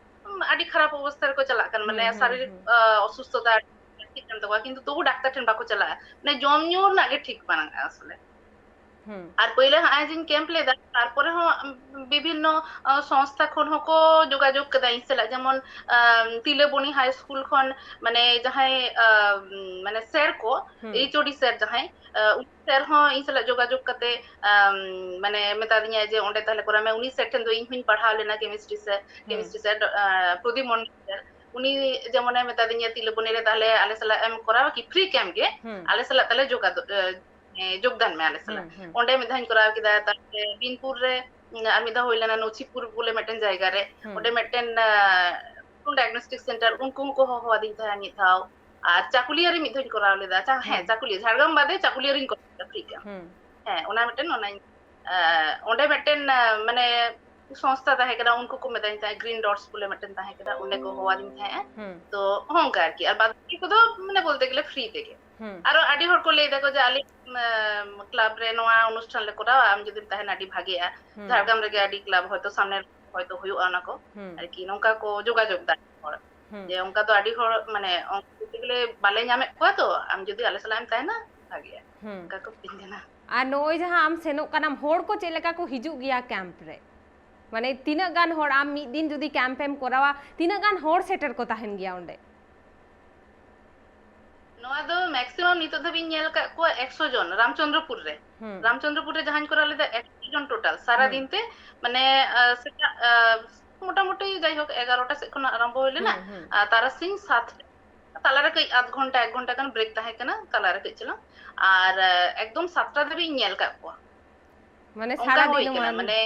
ᱩᱢ, ᱟᱹᱰᱤ ᱠᱷᱟᱨᱟᱯ ᱚᱵᱚᱥᱛᱷᱟ ᱨᱮᱠᱚ ᱪᱟᱞᱟᱜ ᱠᱟᱱᱟ, ᱢᱟᱱᱮ ᱦᱩᱸ, ᱦᱩᱸ, ᱥᱟᱨᱤᱨᱤᱠ, ᱦᱩᱸ᱾ ᱟᱸ, ᱚᱥᱩᱥᱛᱷᱚᱛᱟ ᱵᱟᱹᱲᱛᱤᱜ ᱠᱟᱱ ᱛᱟᱠᱚᱣᱟ, ᱠᱤᱱᱛᱩ ᱛᱚᱵᱩ ᱰᱟᱠᱛᱟᱨ ᱴᱷᱮᱱ ᱵᱟᱠᱚ ᱪᱟᱞᱟᱜᱼᱟ᱾ ᱢᱟᱱᱮ ᱡᱚᱢ ᱧᱩ ᱨᱮᱱᱟᱜ ᱜᱮ ᱴᱷᱤᱠ ᱵᱟᱝ ᱟᱥᱚᱞᱮ᱾ ᱦᱩᱸ᱾ ᱟᱨ ᱯᱟᱹᱭᱞᱟᱹ ᱦᱟᱸᱜ ᱟᱭ ᱡᱮᱧ ᱠᱮᱢᱯ ᱞᱮᱫᱟ, ᱛᱟᱨᱯᱚᱨᱮ ᱦᱚᱸ, ᱩᱢ, ᱵᱤᱵᱷᱤᱱᱱᱚ, ᱟᱸ, ᱥᱚᱝᱥᱛᱷᱟ ᱠᱷᱚᱱ ᱦᱚᱸᱠᱚ ᱡᱳᱜᱟᱡᱳᱜᱽ ᱠᱮᱫᱟ ᱤᱧ ᱥᱟᱞᱟᱜ, ᱡᱮᱢᱚᱱ, ᱟᱸ, ᱛᱤᱞᱟᱹᱵᱚᱱᱤ ᱦᱟᱭ ᱥᱠᱩᱞ ᱠᱷᱚᱱ, ᱢᱟᱱᱮ ᱡᱟᱦᱟᱸᱭ, ᱟᱸ, ᱢᱟᱱᱮ ᱥᱮᱨ ᱠᱚ, ᱦᱩᱸ᱾ ᱮᱭᱤᱪ ᱳ ᱰᱤ ᱥᱮᱨ ᱡᱟᱦᱟᱸᱭ, ᱟᱸ, ᱩᱱᱤ ᱥᱮᱨ ᱦᱚᱸ ᱤᱧ ᱥᱟᱞᱟᱜ ᱡᱳᱜᱟᱡᱳᱜᱽ ᱠᱟᱛᱮ, ᱟᱸ, ᱢᱟᱱᱮ ᱢᱮᱛᱟ ᱫᱤᱧᱟᱭ ᱡᱮ ᱚᱸᱰᱮ ᱛᱟᱦᱞᱮ ᱠᱚᱨᱟᱣ ᱢᱮ᱾ ᱩᱱᱤ ᱥᱮᱨ ᱴᱷᱮᱱ ᱫᱚ ᱤᱧ ᱦᱚᱸᱧ ᱯᱟᱲᱦᱟᱣ ᱞᱮᱱᱟ, ᱠᱮᱢᱤᱥᱴᱨᱤ ᱥᱮᱨ, ᱦᱩᱸ᱾ ᱠᱮᱢᱤᱥᱴᱨᱤ ᱥᱮᱨ, ᱟᱸ, ᱯᱨᱚᱫᱤᱯ ᱢᱚᱱᱰᱚᱞ ᱥᱮᱨ᱾ ᱩᱱᱤ ᱡᱮᱢᱚᱱᱮ ᱢᱮᱛᱟ ᱫᱤᱧᱟ, "ᱛᱤᱞᱟᱹᱵᱚᱱᱤ ᱨᱮ ᱛᱟᱦᱞᱮ ᱟᱞᱮ ᱥᱟᱞᱟᱜ ᱮᱢ ᱠᱚᱨᱟᱣᱟ ᱠᱤ? ᱯᱷᱨᱤ ᱠᱮᱢᱯ ᱜᱮ, ᱦᱩᱸ᱾ ᱟᱞᱮ ᱥᱟᱞᱟᱜ ᱛᱟᱦᱞᱮ ᱡᱳᱜᱟᱡᱳᱜᱽ, ᱟᱸ, ᱮ, ᱡᱳᱜᱽᱫᱟᱱ ᱢᱮ ᱟᱞᱮ ᱥᱟᱞᱟᱜ᱾" ᱦᱩᱸ, ᱦᱩᱸ᱾ ᱚᱸᱰᱮ ᱢᱤᱫ ᱫᱷᱟᱣᱤᱧ ᱠᱚᱨᱟᱣ ᱠᱮᱫᱟ, ᱛᱟᱨᱯᱚᱨᱮ ᱵᱤᱱᱯᱩᱨ ᱨᱮ, ᱩᱸ, ᱟᱨ ᱢᱤᱫ ᱫᱷᱟᱣ ᱦᱩᱭ ᱞᱮᱱᱟ ᱱᱚᱪᱤᱯᱩᱨ ᱵᱚᱞᱮ ᱢᱤᱫᱴᱮᱱ ᱡᱟᱭᱜᱟ ᱨᱮ᱾ ᱦᱩᱸ᱾ ᱚᱸᱰᱮ ᱢᱤᱫᱴᱮᱱ, ᱟᱸ, diagnostic center, ᱩᱱᱠᱩ ᱦᱚᱸᱠᱚ ᱦᱚᱦᱚᱣᱟᱫᱤᱧ ᱛᱟᱦᱮᱸᱫ ᱢᱤᱫ ᱫᱷᱟᱣ᱾ ᱟᱨ ᱪᱟᱠᱩᱞᱤᱭᱟᱹ ᱨᱮ ᱢᱤᱫ ᱫᱷᱟᱣᱤᱧ ᱠᱚᱨᱟᱣ ᱞᱮᱫᱟ᱾ ᱪᱟ-, ᱦᱮᱸ, ᱦᱩᱸ᱾ ᱪᱟᱠᱩᱞᱤᱭᱟᱹ, ᱡᱷᱟᱲᱜᱨᱟᱢ ᱵᱟᱫᱮ ᱪᱟᱠᱩᱞᱤᱭᱟᱹ ᱨᱤᱧ ᱠᱚᱨᱟᱣ ᱞᱮᱫᱟ free camp᱾ ᱦᱩᱸ᱾ ᱦᱮᱸ, ᱚᱱᱟ ᱢᱤᱫᱴᱮᱱ ᱚᱱᱟᱧ, ᱟᱸ, ᱚᱸᱰᱮ ᱢᱤᱫᱴᱮᱱ, ᱟᱸ, ᱢᱟᱱᱮ ᱥᱚᱝᱥᱛᱷᱟ ᱛᱟᱦᱮᱸ ᱠᱟᱱᱟ, ᱩᱱᱠᱩ ᱠᱚ ᱢᱮᱛᱟᱧ ᱛᱟᱦᱮᱸᱫ, ᱜᱨᱤᱱ ᱰᱚᱴᱥ ᱵᱚᱞᱮ ᱢᱤᱫᱴᱮᱱ ᱛᱟᱦᱮᱸ ᱠᱟᱱᱟ, ᱚᱸᱰᱮ ᱠᱚ ᱦᱚᱦᱚᱣᱟᱫᱤᱧ ᱛᱟᱦᱮᱸᱫ᱾ ᱦᱩᱸ᱾ ᱛᱚ ᱦᱚᱸ ᱚᱱᱠᱟ ᱟᱨᱠᱤ, ᱟᱨ ᱵᱟᱫ ᱵᱟᱠᱤ ᱠᱚᱫᱚ ᱢᱟᱱᱮ ᱵᱚᱞᱛᱮ ᱜᱮᱞᱮ ᱯᱷᱨᱤ ᱛᱮᱜᱮ᱾ ᱦᱩᱸ᱾ ᱟᱨᱚ ᱟᱹᱰᱤ ᱦᱚᱲ ᱠᱚ ᱞᱟᱹᱭ ᱫᱟᱠᱚ ᱡᱮ ᱟᱞᱮ ᱠᱞᱟᱵ ᱨᱮ ᱱᱚᱣᱟ ᱚᱱᱩᱥᱴᱷᱟᱱ ᱞᱮ ᱠᱚᱨᱟᱣᱟ, ᱟᱢ ᱡᱩᱫᱤᱢ ᱛᱟᱦᱮᱱᱟ ᱟᱹᱰᱤ ᱵᱷᱟᱜᱮᱜᱼᱟ᱾ ᱦᱩᱸ᱾ ᱡᱷᱟᱲᱜᱨᱟᱢ ᱨᱮᱜᱮ ᱟᱹᱰᱤ ᱠᱞᱟᱵ ᱦᱚᱭᱛᱳ ᱥᱟᱢᱱᱮ ᱦᱚᱭᱛᱳ ᱦᱩᱭᱩᱜᱼᱟ ᱚᱱᱟ ᱠᱚ ᱦᱩᱸ᱾ ᱟᱨᱠᱤ, ᱱᱚᱝᱠᱟ ᱠᱚ ᱡᱳᱜᱟᱡᱳᱜᱽ ᱫᱟ ᱦᱚᱲ᱾ ᱦᱩᱸ᱾ ᱡᱮ ᱚᱱᱠᱟ ᱫᱚ ᱟᱹᱰᱤ ᱦᱚᱲ ᱢᱟᱱᱮ ᱚᱱᱠᱟ ᱵᱚᱞᱛᱮ ᱜᱮᱞᱮ ᱵᱟᱞᱮ ᱧᱟᱢᱮᱫ ᱠᱚᱣᱟ, ᱛᱚ ᱟᱢ ᱡᱩᱫᱤ ᱟᱞᱮ ᱥᱟᱞᱟᱜ ᱮᱢ ᱛᱟᱦᱮᱱᱟ ᱵᱷᱟᱜᱮᱜᱼᱟ, ᱦᱩᱸ᱾ ᱚᱱᱠᱟ ᱠᱚ ᱢᱤᱛᱟᱹᱧ ᱠᱟᱱᱟ᱾ ᱟᱨ ᱱᱚᱜᱼᱚᱭ ᱡᱟᱦᱟᱸ ᱟᱢ ᱥᱮᱱᱚᱜ ᱠᱟᱱᱟᱢ, ᱦᱚᱲ ᱠᱚ ᱪᱮᱫ ᱞᱮᱠᱟ ᱠᱚ ᱦᱤᱡᱩᱜ ᱜᱮᱭᱟ ᱠᱮᱢᱯ ᱨᱮ? ᱢᱟᱱᱮ ᱛᱤᱱᱟᱹᱜ ᱜᱟᱱ ᱦᱚᱲ, ᱟᱢ ᱢᱤᱫ ᱫᱤᱱ ᱡᱩᱫᱤ ᱠᱮᱢᱯ ᱮᱢ ᱠᱚᱨᱟᱣᱟ, ᱛᱤᱱᱟᱹᱜ ᱜᱟᱱ ᱦᱚᱲ ᱥᱮᱴᱮᱨ ᱠᱚ ᱛᱟᱦᱮᱱ ᱜᱮᱭᱟ ᱚᱸᱰᱮ? ᱱᱚᱣᱟ ᱫᱚ ᱢᱮᱠᱥᱤᱢᱟᱢ ᱱᱤᱛᱚᱜ ᱫᱷᱟᱹᱵᱤᱡ ᱧᱮᱞ ᱟᱠᱟᱫ ᱠᱚᱣᱟ ᱮᱠᱥᱚ ᱡᱚᱱ ᱨᱟᱢᱪᱚᱸᱫᱽᱨᱚᱯᱩᱨ ᱨᱮ᱾ ᱦᱩᱸ᱾ ᱨᱟᱢᱪᱚᱸᱫᱽᱨᱚᱯᱩᱨ ᱨᱮ ᱡᱟᱦᱟᱸᱧ ᱠᱚᱨᱟᱣ ᱞᱮᱫᱟ ᱮᱠᱥᱚ ᱡᱚᱱ ᱴᱳᱴᱟᱞ, ᱥᱟᱨᱟ ᱦᱩᱸ᱾ ᱫᱤᱱ ᱛᱮ, ᱢᱟᱱᱮ ᱟᱸ, ᱥᱮᱛᱟᱜ ᱟᱸ, ᱢᱚᱴᱟᱢᱩᱴᱤ ᱡᱟᱭᱦᱳᱠ ᱮᱜᱟᱨᱚᱴᱟ ᱥᱮᱫ ᱠᱷᱚᱱᱟᱜ ᱟᱨᱟᱢᱵᱷᱚ ᱦᱩᱭ ᱞᱮᱱᱟ᱾ ᱦᱩᱸ, ᱦᱩᱸ᱾ ᱟᱨ ᱛᱟᱨᱟᱥᱤᱧ ᱥᱟᱛ, ᱛᱟᱞᱟᱨᱮ ᱠᱟᱹᱡ ᱟᱫᱷ ᱜᱷᱚᱱᱴᱟ ᱮᱠ ᱜᱷᱚᱱᱴᱟ ᱜᱟᱱ ᱵᱨᱮᱠ ᱛᱟᱦᱮᱸ ᱠᱟᱱᱟ ᱛᱟᱞᱟᱨᱮ ᱠᱟᱹᱡ ᱪᱟᱞᱟᱝ᱾ ᱟᱨ ᱟᱸ, ᱮᱠᱫᱚᱢ ᱥᱟᱛᱴᱟ ᱫᱷᱟᱹᱵᱤᱡ ᱤᱧ ᱧᱮᱞ ᱟᱠᱟᱫ ᱠᱚᱣᱟ᱾ ᱢᱟᱱᱮ ᱚᱱᱠᱟ ᱥᱟᱨᱟ ᱦᱩᱭ ᱫᱤᱱ ᱠᱟᱱᱟ, ᱢᱟᱱ- ᱢᱟᱱᱮ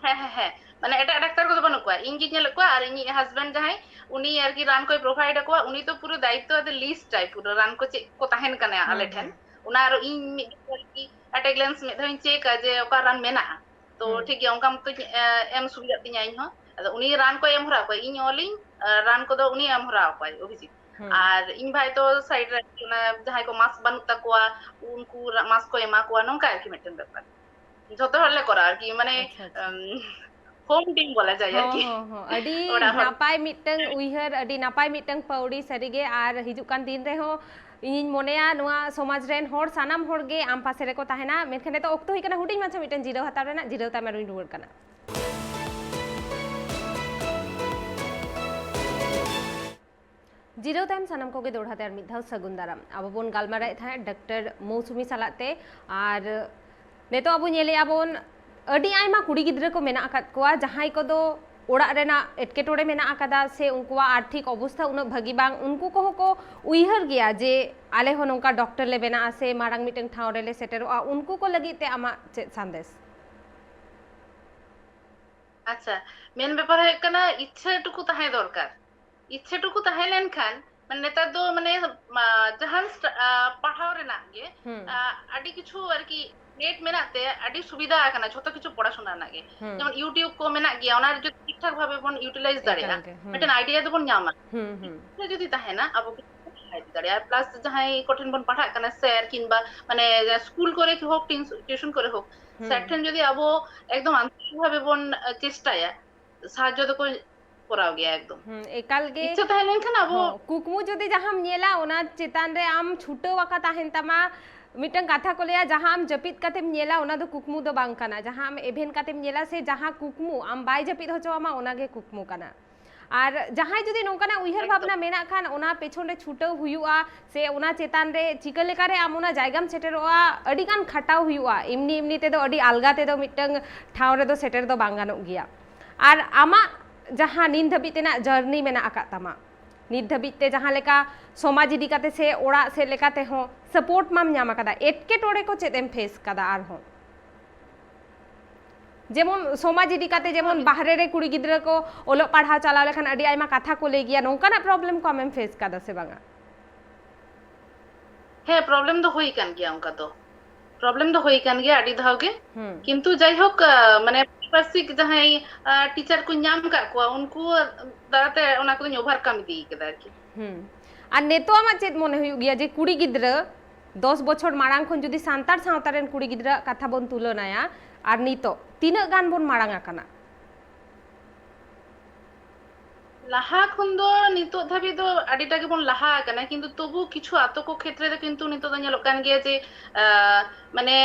ᱦᱮᱸ, ᱦᱮᱸ, ᱦᱮᱸ᱾ ᱢᱟᱱᱮ ᱮᱴᱟᱜ ᱰᱟᱠᱛᱟᱨ ᱠᱚᱫᱚ ᱵᱟᱹᱱᱩᱜ ᱠᱚᱣᱟ, ᱤᱧ ᱜᱤᱧ ᱧᱮᱞᱮᱫ ᱠᱚᱣᱟ ᱟᱨ ᱤᱧᱤᱡ ᱦᱟᱥᱵᱮᱱᱰ ᱡᱟᱦᱟᱸᱭ, ᱩᱱᱤ ᱟᱨᱠᱤ ᱨᱟᱱ ᱠᱚᱭ ᱯᱨᱳᱵᱷᱟᱭᱤᱰ ᱟᱠᱚᱣᱟ, ᱩᱱᱤ ᱛᱚ ᱯᱩᱨᱟᱹ ᱫᱟᱭᱤᱛᱛᱚ ᱟᱫᱚ ᱞᱤᱥᱴ ᱟᱭ ᱯᱩᱨᱟᱹ ᱨᱟᱱ ᱠᱚ ᱪᱮᱫ ᱠᱚ ᱛᱟᱦᱮᱱ ᱠᱟᱱᱟ ᱟᱞᱮ ᱦᱩᱸ, ᱴᱷᱮᱱ᱾ ᱦᱩᱸ᱾ ᱚᱱᱟ ᱟᱨᱚ ᱤᱧ ᱢᱤᱫ ᱫᱷᱟᱣ ᱟᱨᱠᱤ ᱮᱴ ᱮ ᱜᱞᱮᱱᱥ ᱢᱤᱫ ᱫᱷᱟᱣ ᱤᱧ ᱪᱮᱠᱟ ᱡᱮ ᱚᱠᱟ ᱨᱟᱱ ᱢᱮᱱᱟᱜᱼᱟ, ᱛᱚ ᱦᱩᱸ᱾ ᱴᱷᱤᱠ ᱜᱮᱭᱟ, ᱚᱱᱠᱟ ᱢᱚᱛᱚᱧ, ᱮ, ᱮᱢ ᱥᱩᱵᱤᱫᱷᱟᱜ ᱛᱤᱧᱟ ᱤᱧ ᱦᱚᱸ᱾ ᱟᱫᱚ ᱩᱱᱤ ᱨᱟᱱ ᱠᱚᱭ ᱮᱢ ᱦᱚᱨᱟ ᱟᱠᱚᱣᱟ, ᱤᱧ ᱚᱞᱤᱧ, ᱮ, ᱨᱟᱱ ᱠᱚᱫᱚ ᱩᱱᱤ ᱮᱢ ᱦᱚᱨᱟ ᱟᱠᱚᱣᱟᱭ ᱚᱵᱷᱤᱡᱤᱛ᱾ ᱦᱩᱸ᱾ ᱟᱨ ᱤᱧ ᱵᱷᱟᱭ ᱫᱚ ᱥᱟᱭᱤᱰ ᱨᱮ ᱚᱱᱟ ᱡᱟᱦᱟᱸᱭ ᱠᱚ ᱢᱟᱥᱠ ᱵᱟᱹᱱᱩᱜ ᱛᱟᱠᱚᱣᱟ, ᱩᱱᱠᱩ ᱢᱟᱥᱠ ᱠᱚ ᱮᱢᱟ ᱠᱚᱣᱟ, ᱱᱚᱝᱠᱟ ᱟᱨᱠᱤ ᱢᱤᱫᱴᱮᱱ ᱵᱮᱯᱟᱨ᱾ ᱡᱷᱚᱛᱚ ᱦᱚᱲ ᱞᱮ ᱠᱚᱨᱟᱣᱟ ᱟᱨᱠᱤ, ᱢᱟᱱᱮ, ᱟᱪᱪᱷᱟ, ᱟᱪᱪᱷᱟ᱾ ᱟᱢ, ᱦᱳᱢ ᱴᱤᱢ ᱵᱚᱞᱟ ᱡᱟᱭ ᱦᱚᱸ, ᱟᱨᱠᱤ᱾ ᱦᱚᱸ, ᱦᱚᱸ᱾ ᱟᱹᱰᱤ ᱚᱲᱟᱜ ᱦᱚᱲ᱾ ᱱᱟᱯᱟᱭ ᱢᱤᱫᱴᱟᱝ ᱩᱭᱦᱟᱹᱨ, ᱟᱹᱰᱤ ᱱᱟᱯᱟᱭ ᱢᱤᱫᱴᱟᱝ ᱯᱟᱹᱣᱲᱤ ᱥᱟᱹᱨᱤᱜᱮ᱾ ᱟᱨ ᱦᱤᱡᱩᱜ ᱠᱟᱱ ᱫᱤᱱ ᱨᱮᱦᱚᱸ ᱤᱧᱤᱧ ᱢᱚᱱᱮᱭᱟ ᱱᱚᱣᱟ ᱥᱚᱢᱟᱡᱽ ᱨᱮᱱ ᱦᱚᱲ, ᱥᱟᱱᱟᱢ ᱦᱚᱲ ᱜᱮ ᱟᱢ ᱯᱟᱥᱮ ᱨᱮᱠᱚ ᱛᱟᱦᱮᱱᱟ᱾ ᱢᱮᱱᱠᱷᱟᱱ ᱱᱤᱛᱚᱜ ᱚᱠᱛᱚ ᱦᱩᱭ ᱠᱟᱱᱟ ᱦᱩᱰᱤᱧ ᱢᱟᱪᱷᱟ ᱢᱤᱫᱴᱟᱝ ᱡᱤᱨᱟᱹᱣ ᱦᱟᱛᱟᱣ ᱨᱮᱱᱟᱜ᱾ ᱡᱤᱨᱟᱹᱣ ᱛᱟᱭᱚᱢ ᱟᱨᱚᱧ ᱨᱩᱣᱟᱹᱲ ᱠᱟᱱᱟ᱾ ᱡᱤᱨᱟᱹᱣ ᱛᱟᱭᱚᱢ ᱥᱟᱱᱟᱢ ᱠᱚᱜᱮ ᱫᱚᱲᱦᱟ ᱛᱮ ᱟᱨ ᱢᱤᱫ ᱫᱷᱟᱣ ᱥᱟᱹᱜᱩᱱ ᱫᱟᱨᱟᱢ᱾ ᱟᱵᱚ ᱵᱚᱱ ᱜᱟᱞᱢᱟᱨᱟᱣᱮᱫ ᱛᱟᱦᱮᱸᱫ ᱰᱟᱠᱛᱟᱨ ᱢᱳᱣᱥᱩᱢᱤ ᱥᱟᱞᱟᱜ ᱛᱮ, ᱟᱨ ᱱᱤᱛᱚᱜ ᱟᱵᱚ ᱧᱮᱞᱮᱜᱼᱟ ᱵᱚᱱ ᱟᱹᱰᱤ ᱟᱭᱢᱟ ᱠᱩᱲᱤ ᱜᱤᱫᱽᱨᱟᱹ ᱠᱚ ᱢᱮᱱᱟᱜ ᱟᱠᱟᱫ ᱠᱚᱣᱟ ᱡᱟᱦᱟᱸᱭ ᱠᱚᱫᱚ ᱚᱲᱟᱜ ᱨᱮᱱᱟᱜ ᱮᱴᱠᱮᱴᱚᱬᱮ ᱢᱮᱱᱟᱜ ᱟᱠᱟᱫᱟ ᱥᱮ ᱩᱱᱠᱩᱣᱟᱜ ᱟᱨᱛᱷᱤᱠ ᱚᱵᱚᱥᱛᱷᱟ ᱩᱱᱟᱹᱜ ᱵᱷᱟᱹᱜᱤ ᱵᱟᱝ, ᱩᱱᱠᱩ ᱠᱚᱦᱚᱸ ᱠᱚ ᱩᱭᱦᱟᱹᱨ ᱜᱮᱭᱟ ᱡᱮ ᱟᱞᱮ ᱦᱚᱸ ᱱᱚᱝᱠᱟ ᱰᱚᱠᱴᱚᱨ ᱞᱮ ᱵᱮᱱᱟᱜᱼᱟ ᱥᱮ ᱢᱟᱨᱟᱝ ᱢᱤᱫᱴᱟᱝ ᱴᱷᱟᱶ ᱨᱮᱞᱮ ᱥᱮᱴᱮᱨᱚᱜᱼᱟ᱾ ᱩᱱᱠᱩ ᱠᱚ ᱞᱟᱹᱜᱤᱫ ᱛᱮ ᱟᱢᱟᱜ ᱪᱮᱫ ᱥᱟᱸᱫᱮᱥ? ᱟᱪᱪᱷᱟ, ᱢᱮᱱ ᱵᱮᱯᱟᱨ ᱦᱩᱭᱩᱜ ᱠᱟᱱᱟ ᱤᱪᱪᱷᱟᱹ ᱴᱩᱠᱩ ᱛᱟᱦᱮᱸ ᱫᱚᱨᱠᱟᱨ᱾ ᱤᱪᱪᱷᱟᱹ ᱴᱩᱠᱩ ᱛᱟᱦᱮᱸ ᱞᱮᱱᱠᱷᱟᱱ, ᱢᱟᱱᱮ, ᱱᱮᱛᱟᱨ ᱫᱚ, ᱢᱟᱱᱮ, ᱢᱟ, ᱡᱟᱦᱟᱱ ᱥᱴᱟ-, ᱟ, ᱯᱟᱲᱦᱟᱣ ᱨᱮᱱᱟᱜ ᱜᱮ, ᱦᱩᱸ᱾ ᱟ, ᱟᱹᱰᱤ ᱠᱤᱪᱷᱩ ᱟᱨᱠᱤ, ᱱᱮᱴ ᱢᱮᱱᱟᱜ ᱛᱮ ᱟᱹᱰᱤ ᱥᱩᱵᱤᱫᱷᱟ ᱟᱠᱟᱱᱟ ᱡᱷᱚᱛᱚ ᱠᱤᱪᱷᱩ ᱯᱚᱲᱟᱥᱩᱱᱟ ᱨᱮᱱᱟᱜ ᱜᱮ᱾ ᱦᱩᱸ᱾ ᱡᱮᱢᱚᱱ YouTube ᱠᱚ ᱢᱮᱱᱟᱜ ᱜᱮᱭᱟ, ᱚᱱᱟ ᱨᱮ ᱡᱩᱫᱤ ᱴᱷᱤᱠ ᱴᱷᱟᱠ ᱵᱷᱟᱵᱮ ᱵᱚᱱ ᱤᱭᱩᱴᱤᱞᱟᱭᱤᱡᱽ ᱫᱟᱲᱮᱭᱟᱜᱼᱟ, ᱮᱠᱟᱞ ᱜᱮ, ᱦᱩᱸ᱾ ᱢᱤᱫᱴᱮᱱ ᱟᱭᱰᱤᱭᱟ ᱫᱚᱵᱚᱱ ᱧᱟᱢᱟ᱾ ᱦᱩᱸ, ᱦᱩᱸ᱾ ᱤᱪᱪᱷᱟᱹ ᱡᱩᱫᱤ ᱛᱟᱦᱮᱱᱟ, ᱟᱵᱚ ᱠᱚ ᱤᱫᱤ ᱫᱟᱲᱮᱭᱟᱜᱼᱟ᱾ ᱯᱞᱟᱥ ᱡᱟᱦᱟᱸᱭ ᱠᱚᱴᱷᱮᱱ ᱵᱚᱱ ᱯᱟᱲᱦᱟᱜ ᱠᱟᱱᱟ ᱥᱮᱨ, ᱠᱤᱝᱵᱟ ᱢᱟᱱᱮ ᱥᱠᱩᱞ ᱠᱚᱨᱮ ᱦᱳᱠ, ᱴᱤᱭᱩᱥᱚᱱ ᱠᱚᱨᱮ ᱦᱳᱠ, ᱦᱩᱸ᱾ ᱥᱮᱨ ᱴᱷᱮᱱ ᱡᱩᱫᱤ ᱟᱵᱚ ᱮᱠᱫᱚᱢ ᱟᱱᱛᱚᱨᱤᱠ ᱵᱷᱟᱵᱮ ᱵᱚᱱ ᱪᱮᱥᱴᱟᱭᱟ, ᱥᱟᱦᱟᱡᱽᱡᱚ ᱫᱚᱠᱚ ᱠᱚᱨᱟᱣ ᱜᱮᱭᱟ ᱮᱠᱫᱚᱢ᱾ ᱦᱩᱸ, ᱮᱠᱟᱞ ᱜᱮ᱾ ᱤᱪᱪᱷᱟᱹ ᱛᱟᱦᱮᱸ ᱞᱮᱱᱠᱷᱟᱱ ᱟᱵᱚ ᱦᱚᱸ, ᱠᱩᱠᱢᱩ ᱡᱩᱫᱤ ᱡᱟᱦᱟᱸᱢ ᱧᱮᱞᱟ, ᱚᱱᱟ ᱪᱮᱛᱟᱱ ᱨᱮ ᱟᱢ ᱪᱷᱩᱴᱟᱹᱣ ᱟᱠᱟ ᱛᱟᱦᱮᱱ ᱛᱟᱢᱟ᱾ ᱢᱤᱫᱴᱟᱝ ᱠᱟᱛᱷᱟ ᱠᱚ ᱞᱟᱹᱭᱟ, ᱡᱟᱦᱟᱸ ᱟᱢ ᱡᱟᱹᱯᱤᱫ ᱠᱟᱛᱮᱢ ᱧᱮᱞᱟ, ᱚᱱᱟ ᱫᱚ ᱠᱩᱠᱢᱩ ᱫᱚ ᱵᱟᱝ ᱠᱟᱱᱟ᱾ ᱡᱟᱦᱟᱸ ᱟᱢ ᱮᱵᱷᱮᱱ ᱠᱟᱛᱮᱢ ᱧᱮᱞᱟ ᱥᱮ ᱡᱟᱦᱟᱸ ᱠᱩᱠᱢᱩ ᱟᱢ ᱵᱟᱭ ᱡᱟᱹᱯᱤᱫ ᱦᱚᱪᱚ ᱟᱢᱟ, ᱚᱱᱟ ᱜᱮ ᱠᱩᱠᱢᱩ ᱠᱟᱱᱟ᱾ ᱟᱨ ᱡᱟᱦᱟᱸᱭ ᱡᱩᱫᱤ ᱱᱚᱝᱠᱟᱱᱟᱜ ᱩᱭᱦᱟᱹᱨ ᱮᱠᱫᱚᱢ᱾ ᱵᱷᱟᱵᱽᱱᱟ ᱢᱮᱱᱟᱜ ᱠᱷᱟᱱ, ᱚᱱᱟ ᱯᱮᱪᱷᱚᱱ ᱨᱮ ᱪᱷᱩᱴᱟᱹᱣ ᱦᱩᱭᱩᱜᱼᱟ, ᱥᱮ ᱚᱱᱟ ᱪᱮᱛᱟᱱ ᱨᱮ ᱪᱤᱠᱟᱹ ᱞᱮᱠᱟᱨᱮ ᱟᱢ ᱚᱱᱟ ᱡᱟᱭᱜᱟᱢ ᱥᱮᱴᱮᱨᱚᱜᱼᱟ, ᱟᱹᱰᱤ ᱜᱟᱱ ᱠᱷᱟᱴᱟᱣ ᱦᱩᱭᱩᱜᱼᱟ᱾ ᱮᱢᱱᱤ ᱮᱢᱱᱤ ᱛᱮᱫᱚ ᱟᱹᱰᱤ ᱟᱞᱜᱟ ᱛᱮᱫᱚ ᱢᱤᱫᱴᱟᱝ ᱴᱷᱟᱶ ᱨᱮᱫᱚ ᱥᱮᱴᱮᱨ ᱫᱚ ᱵᱟᱝ ᱜᱟᱱᱚᱜ ᱜᱮᱭᱟ᱾ ᱟᱨ ᱟᱢᱟᱜ ᱡᱟᱦᱟᱸ ᱱᱤᱛ ᱫᱷᱟᱹᱵᱤᱡ ᱛᱮᱱᱟᱜ ᱡᱟᱨᱱᱤ ᱢᱮᱱᱟᱜ ᱟᱠᱟᱫ ᱛᱟᱢᱟ, ᱱᱤᱛ ᱫᱷᱟᱹᱵᱤᱡ ᱛᱮ ᱡᱟᱦᱟᱸ ᱞᱮᱠᱟ ᱥᱚᱢᱟᱡᱽ ᱤᱫᱤ ᱠᱟᱛᱮ ᱥᱮ ᱚᱲᱟᱜ ᱥᱮᱫ ᱞᱮᱠᱟ ᱛᱮᱦᱚᱸ ᱥᱟᱯᱳᱨᱴ ᱢᱟᱢ ᱧᱟᱢ ᱟᱠᱟᱫᱟ, ᱮᱴᱠᱮᱴᱚᱬᱮ ᱠᱚ ᱪᱮᱫ ᱮᱢ ᱯᱷᱮᱥ ᱠᱟᱫᱟ? ᱟᱨᱦᱚᱸ ᱡᱮᱢᱚᱱ ᱥᱚᱢᱟᱡᱽ ᱤᱫᱤ ᱠᱟᱛᱮ, ᱡᱮᱢᱚᱱ ᱦᱳᱭ᱾ ᱵᱟᱦᱨᱮ ᱨᱮ ᱠᱩᱲᱤ ᱜᱤᱫᱽᱨᱟᱹ ᱠᱚ ᱚᱞᱚᱜ ᱯᱟᱲᱦᱟᱣ ᱪᱟᱞᱟᱣ ᱞᱮᱠᱷᱟᱱ ᱟᱹᱰᱤ ᱟᱭᱢᱟ ᱠᱟᱛᱷᱟ ᱠᱚ ᱞᱟᱹᱭ ᱜᱮᱭᱟ, ᱱᱚᱝᱠᱟᱱᱟᱜ ᱯᱨᱚᱵᱞᱮᱢ ᱠᱚ ᱟᱢᱮᱢ ᱯᱷᱮᱥ ᱠᱟᱫᱟ ᱥᱮ ᱵᱟᱝᱟ? ᱦᱮᱸ, ᱯᱨᱚᱵᱞᱮᱢ ᱫᱚ ᱦᱩᱭ ᱠᱟᱱ ᱜᱮᱭᱟ, ᱚᱱᱠᱟ ᱫᱚ ᱯᱨᱚᱵᱞᱮᱢ ᱫᱚ ᱦᱩᱭ ᱠᱟᱱ ᱜᱮᱭᱟ ᱟᱹᱰᱤ ᱫᱷᱟᱣ ᱜᱮ᱾ ᱦᱩᱸ᱾ ᱠᱤᱱᱛᱩ ᱡᱟᱭᱦᱳᱠ, ᱟᱸ, ᱢᱟᱱᱮ ᱯᱟᱨᱤᱯᱟᱨᱥᱤᱠ ᱡᱟᱦᱟᱸᱭ, ᱟᱸ, ᱴᱤᱪᱟᱨ ᱠᱚᱧ ᱧᱟᱢ ᱟᱠᱟᱫ ᱠᱚᱣᱟ, ᱩᱱᱠᱩ ᱫᱟᱨᱟᱭᱛᱮ ᱚᱱᱟ ᱠᱚᱫᱚᱧ ᱳᱵᱷᱟᱨᱠᱟᱢ ᱤᱫᱤ ᱠᱟᱫᱟ ᱟᱨᱠᱤ᱾ ᱦᱩᱸ᱾ ᱟᱨ ᱱᱤᱛᱚᱜ ᱟᱢᱟᱜ ᱪᱮᱫ ᱢᱚᱱᱮ ᱦᱩᱭᱩᱜ ᱜᱮᱭᱟ ᱡᱮ ᱠᱩᱲᱤ ᱜᱤᱫᱽᱨᱟᱹ ᱫᱚᱥ ᱵᱚᱪᱷᱚᱨ ᱢᱟᱲᱟᱝ ᱠᱷᱚᱱ ᱡᱩᱫᱤ ᱥᱟᱱᱛᱟᱲ ᱥᱟᱶᱛᱟ ᱨᱮᱱ ᱠᱩᱲᱤ ᱜᱤᱫᱽᱨᱟᱹᱣᱟᱜ ᱠᱟᱛᱷᱟ ᱵᱚᱱ ᱛᱩᱞᱟᱹᱱᱟᱭᱟ ᱟᱨ ᱱᱤᱛᱚᱜ ᱛᱤᱱᱟᱹᱜ ᱜᱟᱱ ᱵᱚᱱ ᱢᱟᱲᱟᱝ ᱟᱠᱟᱱᱟ? ᱞᱟᱦᱟ ᱠᱷᱚᱱ ᱫᱚ ᱱᱤᱛᱚᱜ ᱫᱷᱟᱹᱵᱤᱡ ᱫᱚ ᱟᱹᱰᱤᱴᱟ ᱜᱮᱵᱚᱱ ᱞᱟᱦᱟ ᱟᱠᱟᱱᱟ, ᱠᱤᱱᱛᱩ ᱛᱚᱵᱩ ᱠᱤᱪᱷᱩ ᱟᱛᱳ ᱠᱚ ᱠᱷᱮᱛᱨᱮ ᱫᱚ ᱠᱤᱱᱛᱩ ᱱᱤᱛᱚᱜ ᱫᱚ ᱧᱮᱞᱚᱜ ᱠᱟᱱ ᱜᱮᱭᱟ ᱡᱮ, ᱟᱸ, ᱢᱟᱱᱮ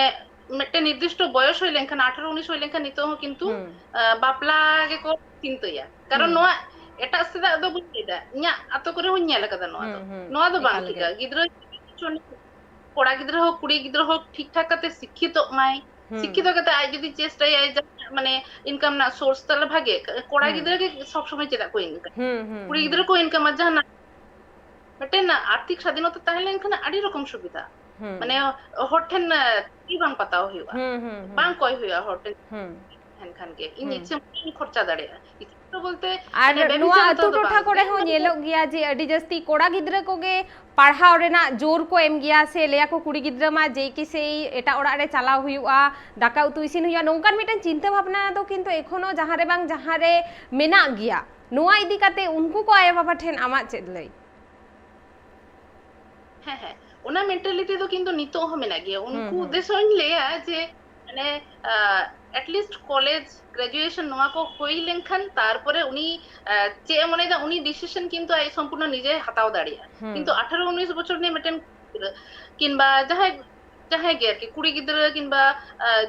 ᱢᱤᱫᱴᱮᱱ ᱱᱤᱨᱫᱤᱥᱴᱚ ᱵᱚᱭᱚᱥ ᱦᱩᱭ ᱞᱮᱱᱠᱷᱟᱱ, ᱟᱴᱷᱟᱨᱚ ᱩᱱᱤᱥ ᱦᱩᱭ ᱞᱮᱱᱠᱷᱟᱱ ᱱᱤᱛᱚᱜ ᱦᱚᱸ ᱠᱤᱱᱛᱩ, ᱦᱩᱸ᱾ ᱟᱸ, ᱵᱟᱯᱞᱟ ᱜᱮᱠᱚ ᱪᱤᱱᱛᱟᱹᱭᱟ᱾ ᱠᱟᱨᱚᱱ ᱦᱩᱸ᱾ ᱱᱚᱣᱟ ᱮᱴᱟᱜ ᱥᱮᱫᱟᱜ ᱫᱚ ᱵᱟᱹᱧ ᱞᱟᱹᱭᱫᱟ, ᱤᱧᱟᱹᱜ ᱟᱛᱳ ᱠᱚᱨᱮ ᱦᱚᱸᱧ ᱧᱮᱞ ᱟᱠᱟᱫᱟ ᱱᱚᱣᱟ ᱫᱚ᱾ ᱦᱩᱸ, ᱦᱩᱸ, ᱱᱚᱣᱟ ᱫᱚ ᱵᱟᱝ ᱮᱠᱟᱞ ᱴᱷᱤᱠᱟ᱾ ᱜᱮ᱾ ᱜᱤᱫᱽᱨᱟᱹ ᱠᱚᱲᱟ ᱜᱤᱫᱽᱨᱟᱹ ᱦᱳᱠ, ᱠᱩᱲᱤ ᱜᱤᱫᱽᱨᱟᱹ ᱦᱳᱠ, ᱴᱷᱤᱠ ᱴᱷᱟᱠ ᱠᱟᱛᱮ ᱥᱤᱠᱠᱷᱤᱛᱚᱜ ᱢᱟᱭ᱾ ᱦᱩᱸ᱾ ᱥᱤᱠᱠᱷᱤᱛᱚ ᱠᱟᱛᱮ ᱟᱡ ᱡᱩᱫᱤ ᱪᱮᱥᱴᱟᱭᱟᱭ ᱡᱟᱦᱟᱸ, ᱢᱟᱱᱮ, ᱤᱱᱠᱟᱢ ᱨᱮᱱᱟᱜ ᱥᱳᱨᱥ, ᱛᱟᱦᱞᱮ ᱵᱷᱟᱜᱮ᱾ ᱠᱚᱲᱟ ᱦᱩᱸ᱾ ᱜᱤᱫᱽᱨᱟᱹ ᱜᱮ ᱥᱚᱵ ᱥᱚᱢᱚᱭ ᱪᱮᱫᱟᱜ ᱠᱚ ᱤᱱᱠᱟᱢ? ᱦᱩᱸ, ᱦᱩᱸ, ᱠᱩᱲᱤ ᱦᱩᱸ᱾ ᱜᱤᱫᱽᱨᱟᱹ ᱠᱚ ᱤᱱᱠᱟᱢᱟ ᱡᱟᱦᱟᱱᱟᱜ᱾ ᱢᱤᱫᱴᱮᱱ ᱟᱨᱛᱷᱤᱠ ᱥᱟᱫᱷᱤᱱᱚᱛᱟ ᱛᱟᱦᱮᱸ ᱞᱮᱱᱠᱷᱟᱱ ᱟᱹᱰᱤ ᱨᱚᱠᱚᱢ ᱥᱩᱵᱤᱫᱷᱟ᱾ ᱦᱩᱸ᱾ ᱢᱟᱱᱮ, ᱦᱚᱲ ᱴᱷᱮᱱ, ᱮ, ᱛᱤ ᱵᱟᱝ ᱯᱟᱛᱟᱣ ᱦᱩᱭᱩᱜᱼᱟ᱾ ᱦᱩᱸ, ᱦᱩᱸ, ᱦᱩᱸ᱾ ᱵᱟᱝ ᱠᱚᱭ ᱦᱩᱭᱩᱜᱼᱟ ᱦᱚᱲ ᱴᱷᱮᱱ᱾ ᱦᱩᱸ᱾ ᱮᱱᱠᱷᱟᱱ ᱜᱮ ᱤᱧ ᱦᱩᱸ᱾ ᱤᱪᱪᱷᱟᱹ ᱢᱚᱛᱚᱧ ᱠᱷᱚᱨᱪᱟ ᱫᱟᱲᱮᱭᱟᱜᱼᱟ᱾ ᱵᱚᱞᱛᱮ ᱟᱨ ᱢᱟᱱᱮ ᱱᱚᱣᱟ ᱵᱮᱵᱤᱪᱟᱨ ᱟᱹᱛᱩ ᱫᱚ ᱴᱚᱴᱷᱟ ᱵᱟᱝ᱾ ᱠᱚᱨᱮ ᱦᱚᱸ ᱧᱮᱞᱚᱜ ᱜᱮᱭᱟ ᱡᱮ ᱟᱹᱰᱤ ᱡᱟᱹᱥᱛᱤ ᱠᱚᱲᱟ ᱜᱤᱫᱽᱨᱟᱹ ᱠᱚᱜᱮ ᱯᱟᱲᱦᱟᱣ ᱨᱮᱱᱟᱜ ᱡᱳᱨ ᱠᱚ ᱮᱢ ᱜᱮᱭᱟ, ᱥᱮ ᱞᱟᱹᱭᱟ ᱠᱚ ᱠᱩᱲᱤ ᱜᱤᱫᱽᱨᱟᱹ ᱢᱟ ᱡᱮᱭ ᱠᱤ ᱥᱮᱭ ᱮᱴᱟᱜ ᱚᱲᱟᱜ ᱨᱮ ᱪᱟᱞᱟᱣ ᱦᱩᱭᱩᱜᱼᱟ, ᱫᱟᱠᱟ ᱩᱛᱩ ᱤᱥᱤᱱ ᱦᱩᱭᱩᱜᱼᱟ, ᱱᱚᱝᱠᱟᱱ ᱢᱤᱫᱴᱮᱱ ᱪᱤᱱᱛᱟᱹ ᱵᱷᱟᱵᱽᱱᱟ ᱫᱚ ᱠᱤᱱᱛᱩ ᱮᱠᱷᱚᱱᱳ ᱡᱟᱦᱟᱸ ᱨᱮ ᱵᱟᱝ ᱡᱟᱦᱟᱸ ᱨᱮ ᱢᱮᱱᱟᱜ ᱜᱮᱭᱟ᱾ ᱱᱚᱣᱟ ᱤᱫᱤ ᱠᱟᱛᱮ ᱩᱱᱠᱩ ᱠᱚ ᱟᱭᱳ ᱵᱟᱵᱟ ᱴᱷᱮᱱ ᱟᱢᱟᱜ ᱪᱮᱫ ᱞᱟᱹᱭ? ᱦᱮᱸ, ᱦᱮᱸ, ᱚᱱᱟ ᱢᱮᱱᱴᱟᱞᱤᱴᱤ ᱫᱚ ᱠᱤᱱᱛᱩ ᱱᱤᱛᱚᱜ ᱦᱚᱸ ᱢᱮᱱᱟᱜ ᱜᱮᱭᱟ᱾ ᱦᱩᱸ, ᱩᱱᱠᱩ ᱦᱩᱸ᱾ ᱩᱫᱽᱫᱮᱥᱚᱧ ᱞᱟᱹᱭᱟ ᱡᱮ ᱢᱟᱱᱮ ᱮᱴᱞᱤᱥᱴ ᱠᱚᱞᱮᱡᱽ ᱜᱨᱮᱡᱩᱭᱮᱥᱚᱱ ᱱᱚᱣᱟ ᱠᱚ ᱦᱩᱭ ᱞᱮᱱᱠᱷᱟᱱ ᱛᱟᱨᱯᱚᱨᱮ ᱩᱱᱤ ᱟᱸ, ᱪᱮᱫ ᱮ ᱢᱚᱱᱮᱭᱮᱫᱟ ᱩᱱᱤ ᱰᱤᱥᱤᱥᱚᱱ ᱠᱤᱱᱛᱩ ᱟᱡ ᱥᱚᱢᱯᱩᱨᱱᱚ ᱱᱤᱡᱮ ᱦᱟᱛᱟᱣ ᱫᱟᱲᱮᱭᱟᱜᱼᱟ᱾ ᱦᱩᱸ᱾ ᱠᱤᱱᱛᱩ ᱟᱴᱷᱟᱨᱚ ᱩᱱᱤᱥ ᱵᱚᱪᱷᱚᱨ ᱨᱤᱱᱤᱡ ᱢᱤᱫᱴᱮᱱ ᱜᱤᱫᱽᱨᱟᱹ ᱠᱤᱝᱵᱟ ᱡᱟᱦᱟᱸᱭ, ᱡᱟᱦᱟᱸᱭ ᱜᱮ ᱟᱨᱠᱤ ᱠᱩᱲᱤ ᱜᱤᱫᱽᱨᱟᱹ ᱠᱤᱝᱵᱟ ᱟᱸ,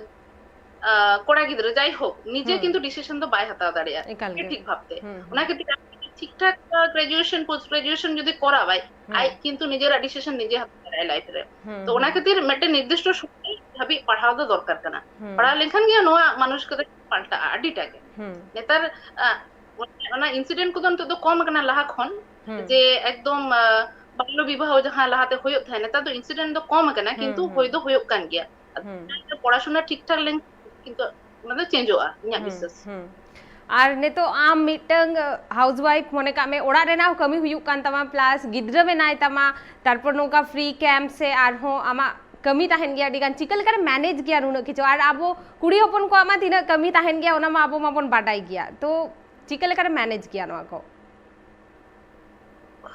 ᱟᱸ, ᱠᱚᱲᱟ ᱜᱤᱫᱽᱨᱟᱹ ᱡᱟᱭᱦᱳᱠ ᱱᱤᱡᱮ ᱦᱩᱸ᱾ ᱠᱤᱱᱛᱩ ᱰᱤᱥᱤᱥᱚᱱ ᱫᱚ ᱵᱟᱭ ᱦᱟᱛᱟᱣ ᱫᱟᱲᱮᱭᱟᱜᱼᱟ ᱮᱠᱟᱞ ᱜᱮ᱾ ᱴᱷᱤᱠ ᱵᱷᱟᱵᱛᱮ᱾ ᱦᱩᱸ, ᱦᱩᱸ᱾ ᱚᱱᱟ ᱠᱷᱟᱹᱛᱤᱨ ᱟᱡ ᱡᱩᱫᱤ ᱴᱷᱤᱠ ᱴᱷᱟᱠ ᱜᱨᱮᱡᱩᱭᱮᱥᱚᱱ, ᱯᱳᱥᱴ ᱜᱨᱮᱡᱩᱭᱮᱥᱚᱱ ᱡᱩᱫᱤ ᱠᱚᱨᱟᱣᱟᱭ, ᱦᱩᱸ᱾ ᱟᱡ ᱠᱤᱱᱛᱩ ᱱᱤᱡᱮᱨᱟᱜ ᱰᱤᱥᱤᱥᱚᱱ ᱱᱤᱡᱮ ᱦᱟᱛᱟᱣ ᱫᱟᱲᱮᱭᱟᱜᱼᱟᱭ ᱞᱟᱭᱤᱯᱷ ᱨᱮ᱾ ᱦᱩᱸ, ᱛᱚ ᱚᱱᱟ ᱦᱩᱸ᱾ ᱠᱷᱟᱹᱛᱤᱨ ᱢᱤᱫᱴᱮᱱ ᱱᱤᱨᱫᱤᱥᱴᱚ ᱥᱚᱢᱚᱭ ᱦᱟᱹᱵᱤᱡ ᱯᱟᱲᱦᱟᱣ ᱫᱚ ᱫᱚᱨᱠᱟᱨ ᱠᱟᱱᱟ᱾ ᱦᱩᱸ᱾ ᱯᱟᱲᱦᱟᱣ ᱞᱮᱱᱠᱷᱟᱱ ᱜᱮ ᱱᱚᱣᱟ ᱢᱟᱱᱚᱥᱤᱠᱚᱛᱟ ᱯᱟᱞᱴᱟᱜᱼᱟ ᱟᱹᱰᱤᱴᱟ ᱜᱮ᱾ ᱦᱩᱸ᱾ ᱱᱮᱛᱟᱨ, ᱟ, ᱚᱱᱟ ᱤᱱᱥᱤᱰᱮᱱᱴ ᱠᱚᱫᱚ ᱱᱤᱛᱚᱜ ᱫᱚ ᱠᱚᱢ ᱟᱠᱟᱱᱟ ᱞᱟᱦᱟ ᱠᱷᱚᱱ, ᱦᱩᱸ᱾ ᱡᱮ ᱮᱠᱫᱚᱢ, ᱟ, ᱵᱟᱞᱞᱚ ᱵᱤᱵᱟᱦᱚ ᱡᱟᱦᱟᱸ ᱞᱟᱦᱟᱛᱮ ᱦᱩᱭᱩᱜ ᱛᱟᱦᱮᱸᱫ, ᱱᱮᱛᱟᱨ ᱫᱚ ᱤᱱᱥᱤᱰᱮᱱᱴ ᱫᱚ ᱠᱚᱢ ᱟᱠᱟᱱᱟ, ᱦᱩᱸ, ᱠᱤᱱᱛᱩ ᱦᱩᱸ᱾ ᱦᱩᱭ ᱫᱚ ᱦᱩᱭᱩᱜ ᱠᱟᱱ ᱜᱮᱭᱟ᱾ ᱦᱩᱸ᱾ ᱯᱚᱲᱟᱥᱩᱱᱟ ᱴᱷᱤᱠ ᱴᱷᱟᱠ ᱞᱮᱱ, ᱠᱤᱱᱛᱩ ᱚᱱᱟ ᱫᱚ ᱪᱮᱧᱡᱚᱜᱼᱟ, ᱤᱧᱟᱹᱜ ᱦᱩᱸ, ᱵᱤᱥᱥᱟᱹᱥ᱾ ᱦᱩᱸ᱾ ᱟᱨ ᱱᱤᱛᱚᱜ ᱟᱢ ᱢᱤᱫᱴᱟᱝ ᱦᱟᱣᱩᱥ ᱣᱟᱭᱤᱯ ᱢᱚᱱᱮ ᱠᱟᱜ ᱢᱮ, ᱚᱲᱟᱜ ᱨᱮᱱᱟᱜ ᱦᱚᱸ ᱠᱟᱹᱢᱤ ᱦᱩᱭᱩᱜ ᱠᱟᱱ ᱛᱟᱢᱟ, ᱯᱞᱟᱥ ᱜᱤᱫᱽᱨᱟᱹ ᱢᱮᱱᱟᱭ ᱛᱟᱢᱟ, ᱛᱟᱨᱯᱚᱨ ᱱᱚᱝᱠᱟ ᱯᱷᱨᱤ ᱠᱮᱢᱯ ᱥᱮ ᱟᱨᱦᱚᱸ ᱟᱢᱟᱜ ᱠᱟᱹᱢᱤ ᱛᱟᱦᱮᱱ ᱜᱮᱭᱟ ᱟᱹᱰᱤ ᱜᱟᱱ, ᱪᱤᱠᱟᱹ ᱞᱮᱠᱟᱨᱮ ᱢᱮᱱᱮᱡᱽ ᱜᱮᱭᱟ ᱱᱩᱱᱟᱹᱜ ᱠᱤᱪᱷᱩ? ᱟᱨ ᱟᱵᱚ ᱠᱩᱲᱤ ᱦᱚᱯᱚᱱ ᱠᱚᱣᱟᱜ ᱢᱟ ᱛᱤᱱᱟᱹᱜ ᱠᱟᱹᱢᱤ ᱛᱟᱦᱮᱱ ᱜᱮᱭᱟ, ᱚᱱᱟ ᱢᱟ ᱟᱵᱚ ᱢᱟᱵᱚᱱ ᱵᱟᱰᱟᱭ ᱜᱮᱭᱟ᱾ ᱛᱚ ᱪᱤᱠᱟᱹ ᱞᱮᱠᱟᱨᱮ ᱢᱮᱱᱮᱡᱽ ᱜᱮᱭᱟ ᱱᱚᱣᱟ ᱠᱚ?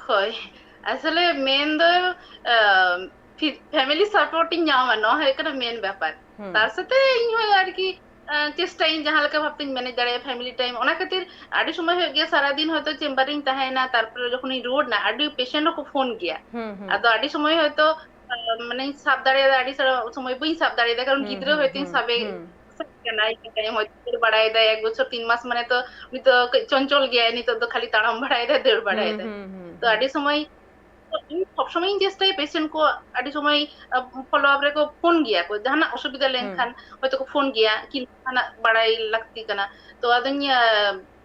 ᱦᱳᱭ, ᱟᱥᱚᱞᱮ ᱢᱮᱱ ᱫᱚ, ᱟᱢ, ᱯᱷᱤ-, ᱯᱷᱮᱢᱤᱞᱤ ᱥᱟᱯᱳᱨᱴ ᱤᱧ ᱧᱟᱢᱟ, ᱱᱚᱣᱟ ᱦᱩᱭᱩᱜ ᱠᱟᱱᱟ ᱢᱮᱱ ᱵᱮᱯᱟᱨ᱾ ᱦᱩᱸ᱾ ᱛᱟᱨ ᱥᱟᱛᱮ ᱤᱧ ᱦᱚᱸ ᱟᱨᱠᱤ, ᱟᱸ, ᱪᱮᱥᱴᱟᱭᱟᱹᱧ ᱡᱟᱦᱟᱸ ᱞᱮᱠᱟ ᱵᱷᱟᱵᱛᱮᱧ ᱢᱮᱱᱮᱡᱽ ᱫᱟᱲᱮᱭᱟᱜᱼᱟ ᱯᱷᱮᱢᱤᱞᱤ ᱴᱟᱭᱤᱢ᱾ ᱚᱱᱟ ᱠᱷᱟᱹᱛᱤᱨ ᱟᱹᱰᱤ ᱥᱚᱢᱚᱭ ᱦᱩᱭᱩᱜ ᱜᱮᱭᱟ, ᱥᱟᱨᱟᱫᱤᱱ ᱦᱚᱭᱛᱳ ᱪᱮᱢᱵᱟᱨ ᱨᱤᱧ ᱛᱟᱦᱮᱸᱭᱮᱱᱟ, ᱛᱟᱨᱯᱚᱨᱮ ᱡᱚᱠᱷᱚᱱᱤᱧ ᱨᱩᱣᱟᱹᱲ ᱮᱱᱟ, ᱟᱹᱰᱤ ᱯᱮᱥᱮᱱᱴ ᱦᱚᱸᱠᱚ ᱯᱷᱳᱱ ᱜᱮᱭᱟ᱾ ᱦᱩᱸ, ᱦᱩᱸ᱾ ᱟᱫᱚ ᱟᱹᱰᱤ ᱥᱚᱢᱚᱭ ᱦᱚᱭᱛᱳ, ᱟᱸ, ᱢᱟᱱᱮᱧ ᱥᱟᱵ ᱫᱟᱲᱮᱭᱟᱫᱟ, ᱟᱹᱰᱤ ᱥᱟᱨᱟ ᱥᱚᱢᱚᱭ ᱵᱟᱹᱧ ᱥᱟᱵ ᱫᱟᱲᱮᱭᱟᱫᱟ, ᱠᱟᱨᱚᱱ ᱦᱩᱸ, ᱜᱤᱫᱽᱨᱟᱹ ᱦᱩᱸ, ᱦᱚᱭᱛᱳᱧ ᱦᱩᱸ, ᱥᱟᱵᱮ ᱦᱩᱸ᱾ ᱥᱟᱵ ᱠᱟᱱᱟ, ᱤᱱᱟᱹ ᱛᱟᱭᱚᱢ ᱦᱚᱭᱛᱳ ᱫᱟᱹᱲ ᱵᱟᱲᱟᱭᱮᱫᱟᱭ, ᱮᱠ ᱵᱚᱪᱷᱚᱨ ᱛᱤᱱ ᱢᱟᱥ ᱢᱟᱱᱮ ᱛᱚ ᱩᱱᱤ ᱛᱚ ᱠᱟᱹᱡ ᱪᱚᱧᱪᱚᱞ ᱜᱮᱭᱟᱭ, ᱱᱤᱛᱚᱜ ᱫᱚ ᱠᱷᱟᱹᱞᱤ ᱛᱟᱲᱟᱢ ᱵᱟᱲᱟᱭᱮᱫᱟᱭ, ᱫᱟᱹᱲ ᱦᱩᱸ, ᱵᱟᱲᱟᱭᱮᱫᱟᱭ᱾ ᱦᱩᱸ, ᱦᱩᱸ, ᱛᱚ ᱦᱩᱸ᱾ ᱟᱹᱰᱤ ᱥᱚᱢᱚᱭ ᱤᱧ ᱥᱚᱵ ᱥᱚᱢᱚᱭ ᱤᱧ ᱪᱮᱥᱴᱟᱭᱟ ᱯᱮᱥᱮᱱᱴ ᱠᱚ ᱟᱹᱰᱤ ᱥᱚᱢᱚᱭ, ᱟ, ᱯᱷᱚᱞᱳ ᱟᱯ ᱨᱮᱠᱚ ᱯᱷᱳᱱ ᱜᱮᱭᱟ ᱠᱚ, ᱡᱟᱦᱟᱱᱟᱜ ᱚᱥᱩᱵᱤᱫᱷᱟ ᱦᱩᱸ᱾ ᱞᱮᱱᱠᱷᱟᱱ ᱦᱚᱭᱛᱳ ᱠᱚ ᱯᱷᱳᱱ ᱜᱮᱭᱟ, ᱠᱤ ᱡᱟᱦᱟᱱᱟᱜ ᱵᱟᱲᱟᱭ ᱞᱟᱹᱠᱛᱤ ᱠᱟᱱᱟ᱾ ᱛᱚ ᱟᱫᱚᱧ, ᱟ,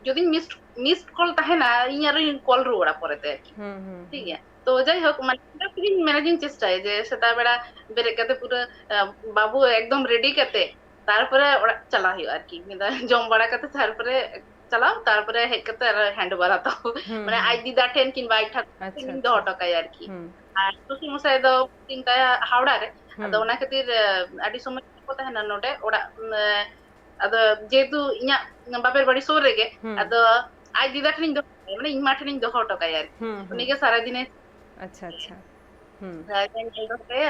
ᱡᱩᱫᱤᱧ ᱢᱤᱥᱰ, ᱢᱤᱥᱰ ᱠᱚᱞ ᱛᱟᱦᱮᱱᱟ, ᱤᱧ ᱟᱨᱚᱧ ᱠᱚᱞ ᱨᱩᱣᱟᱹᱲᱟ ᱯᱚᱨᱮᱛᱮ ᱟᱨᱠᱤ᱾ ᱦᱩᱸ, ᱦᱩᱸ, ᱴᱷᱤᱠ ᱦᱩᱸ᱾ ᱜᱮᱭᱟ? ᱛᱚ ᱡᱟᱭᱦᱳᱠ, ᱢᱟᱱᱮ ᱚᱱᱟ ᱛᱮᱜᱤᱧ ᱢᱮᱱᱮᱡᱤᱧ ᱪᱮᱥᱴᱟᱭᱟ ᱡᱮ ᱥᱮᱛᱟᱜ ᱵᱮᱲᱟ ᱵᱮᱨᱮᱫ ᱠᱟᱛᱮ ᱯᱩᱨᱟᱹ, ᱟ, ᱵᱟᱹᱵᱩ ᱮᱠᱫᱚᱢ ᱨᱮᱰᱤ ᱠᱟᱛᱮ ᱛᱟᱨᱯᱚᱨᱮ ᱚᱲᱟᱜ ᱪᱟᱞᱟᱣ ᱦᱩᱭᱩᱜᱼᱟ ᱟᱨᱠᱤ᱾ ᱢᱤᱫ ᱫᱷᱟᱣ ᱡᱚᱢ ᱵᱟᱲᱟ ᱠᱟᱛᱮ ᱛᱟᱨᱯᱚᱨᱮ ᱪᱟᱞᱟᱣ, ᱛᱟᱨᱯᱚᱨᱮ ᱦᱮᱡ ᱠᱟᱛᱮ ᱟᱨ hand over ᱦᱟᱛᱟᱣ᱾ ᱦᱩᱸ, ᱢᱟᱱᱮ ᱟᱡ ᱦᱩᱸ᱾ ᱫᱤᱫᱟ ᱴᱷᱮᱱ ᱠᱤᱝᱵᱟ ᱟᱡ ᱴᱷᱟᱠᱩᱨ ᱟᱪᱪᱷᱟ, ᱴᱷᱮᱱᱤᱧ ᱫᱚᱦᱚ ᱟᱪᱪᱷᱟ᱾ ᱦᱚᱴᱚ ᱠᱟᱭᱟ ᱟᱨᱠᱤ᱾ ᱦᱩᱸ᱾ ᱟᱨ ᱥᱚᱥᱩᱨ ᱢᱚᱥᱟᱭ ᱫᱚ posting ᱛᱟᱭᱟ ᱦᱟᱣᱲᱟ ᱨᱮ᱾ ᱟᱫᱚ ᱦᱩᱸ᱾ ᱚᱱᱟ ᱠᱷᱟᱹᱛᱤᱨ, ᱟᱹᱰᱤ ᱥᱚᱢᱚᱭ ᱠᱚ ᱛᱟᱦᱮᱱᱟ ᱱᱚᱰᱮ ᱚᱲᱟᱜ, ᱟᱫᱚ ᱡᱮᱦᱮᱛᱩ ᱤᱧᱟᱹᱜ ᱵᱟᱯᱮᱨ ᱵᱟᱲᱤ ᱥᱩᱨ ᱨᱮᱜᱮ, ᱦᱩᱸ᱾ ᱟᱫᱚ ᱟᱡ ᱫᱤᱫᱟ ᱴᱷᱮᱱᱤᱧ ᱫᱚᱦᱚ ᱠᱟᱭᱟ, ᱢᱟᱱᱮ ᱤᱧ ᱢᱟ ᱴᱷᱮᱱᱤᱧ ᱫᱚᱦᱚ ᱦᱚᱴᱚ ᱠᱟᱭᱟ ᱟᱨᱠᱤ᱾ ᱦᱩᱸ, ᱦᱩᱸ᱾ ᱩᱱᱤᱜᱮ ᱥᱟᱨᱟᱫᱤᱱᱮ ᱟᱪᱪᱷᱟ, ᱟᱪᱪᱷᱟ᱾ ᱦᱩᱸ᱾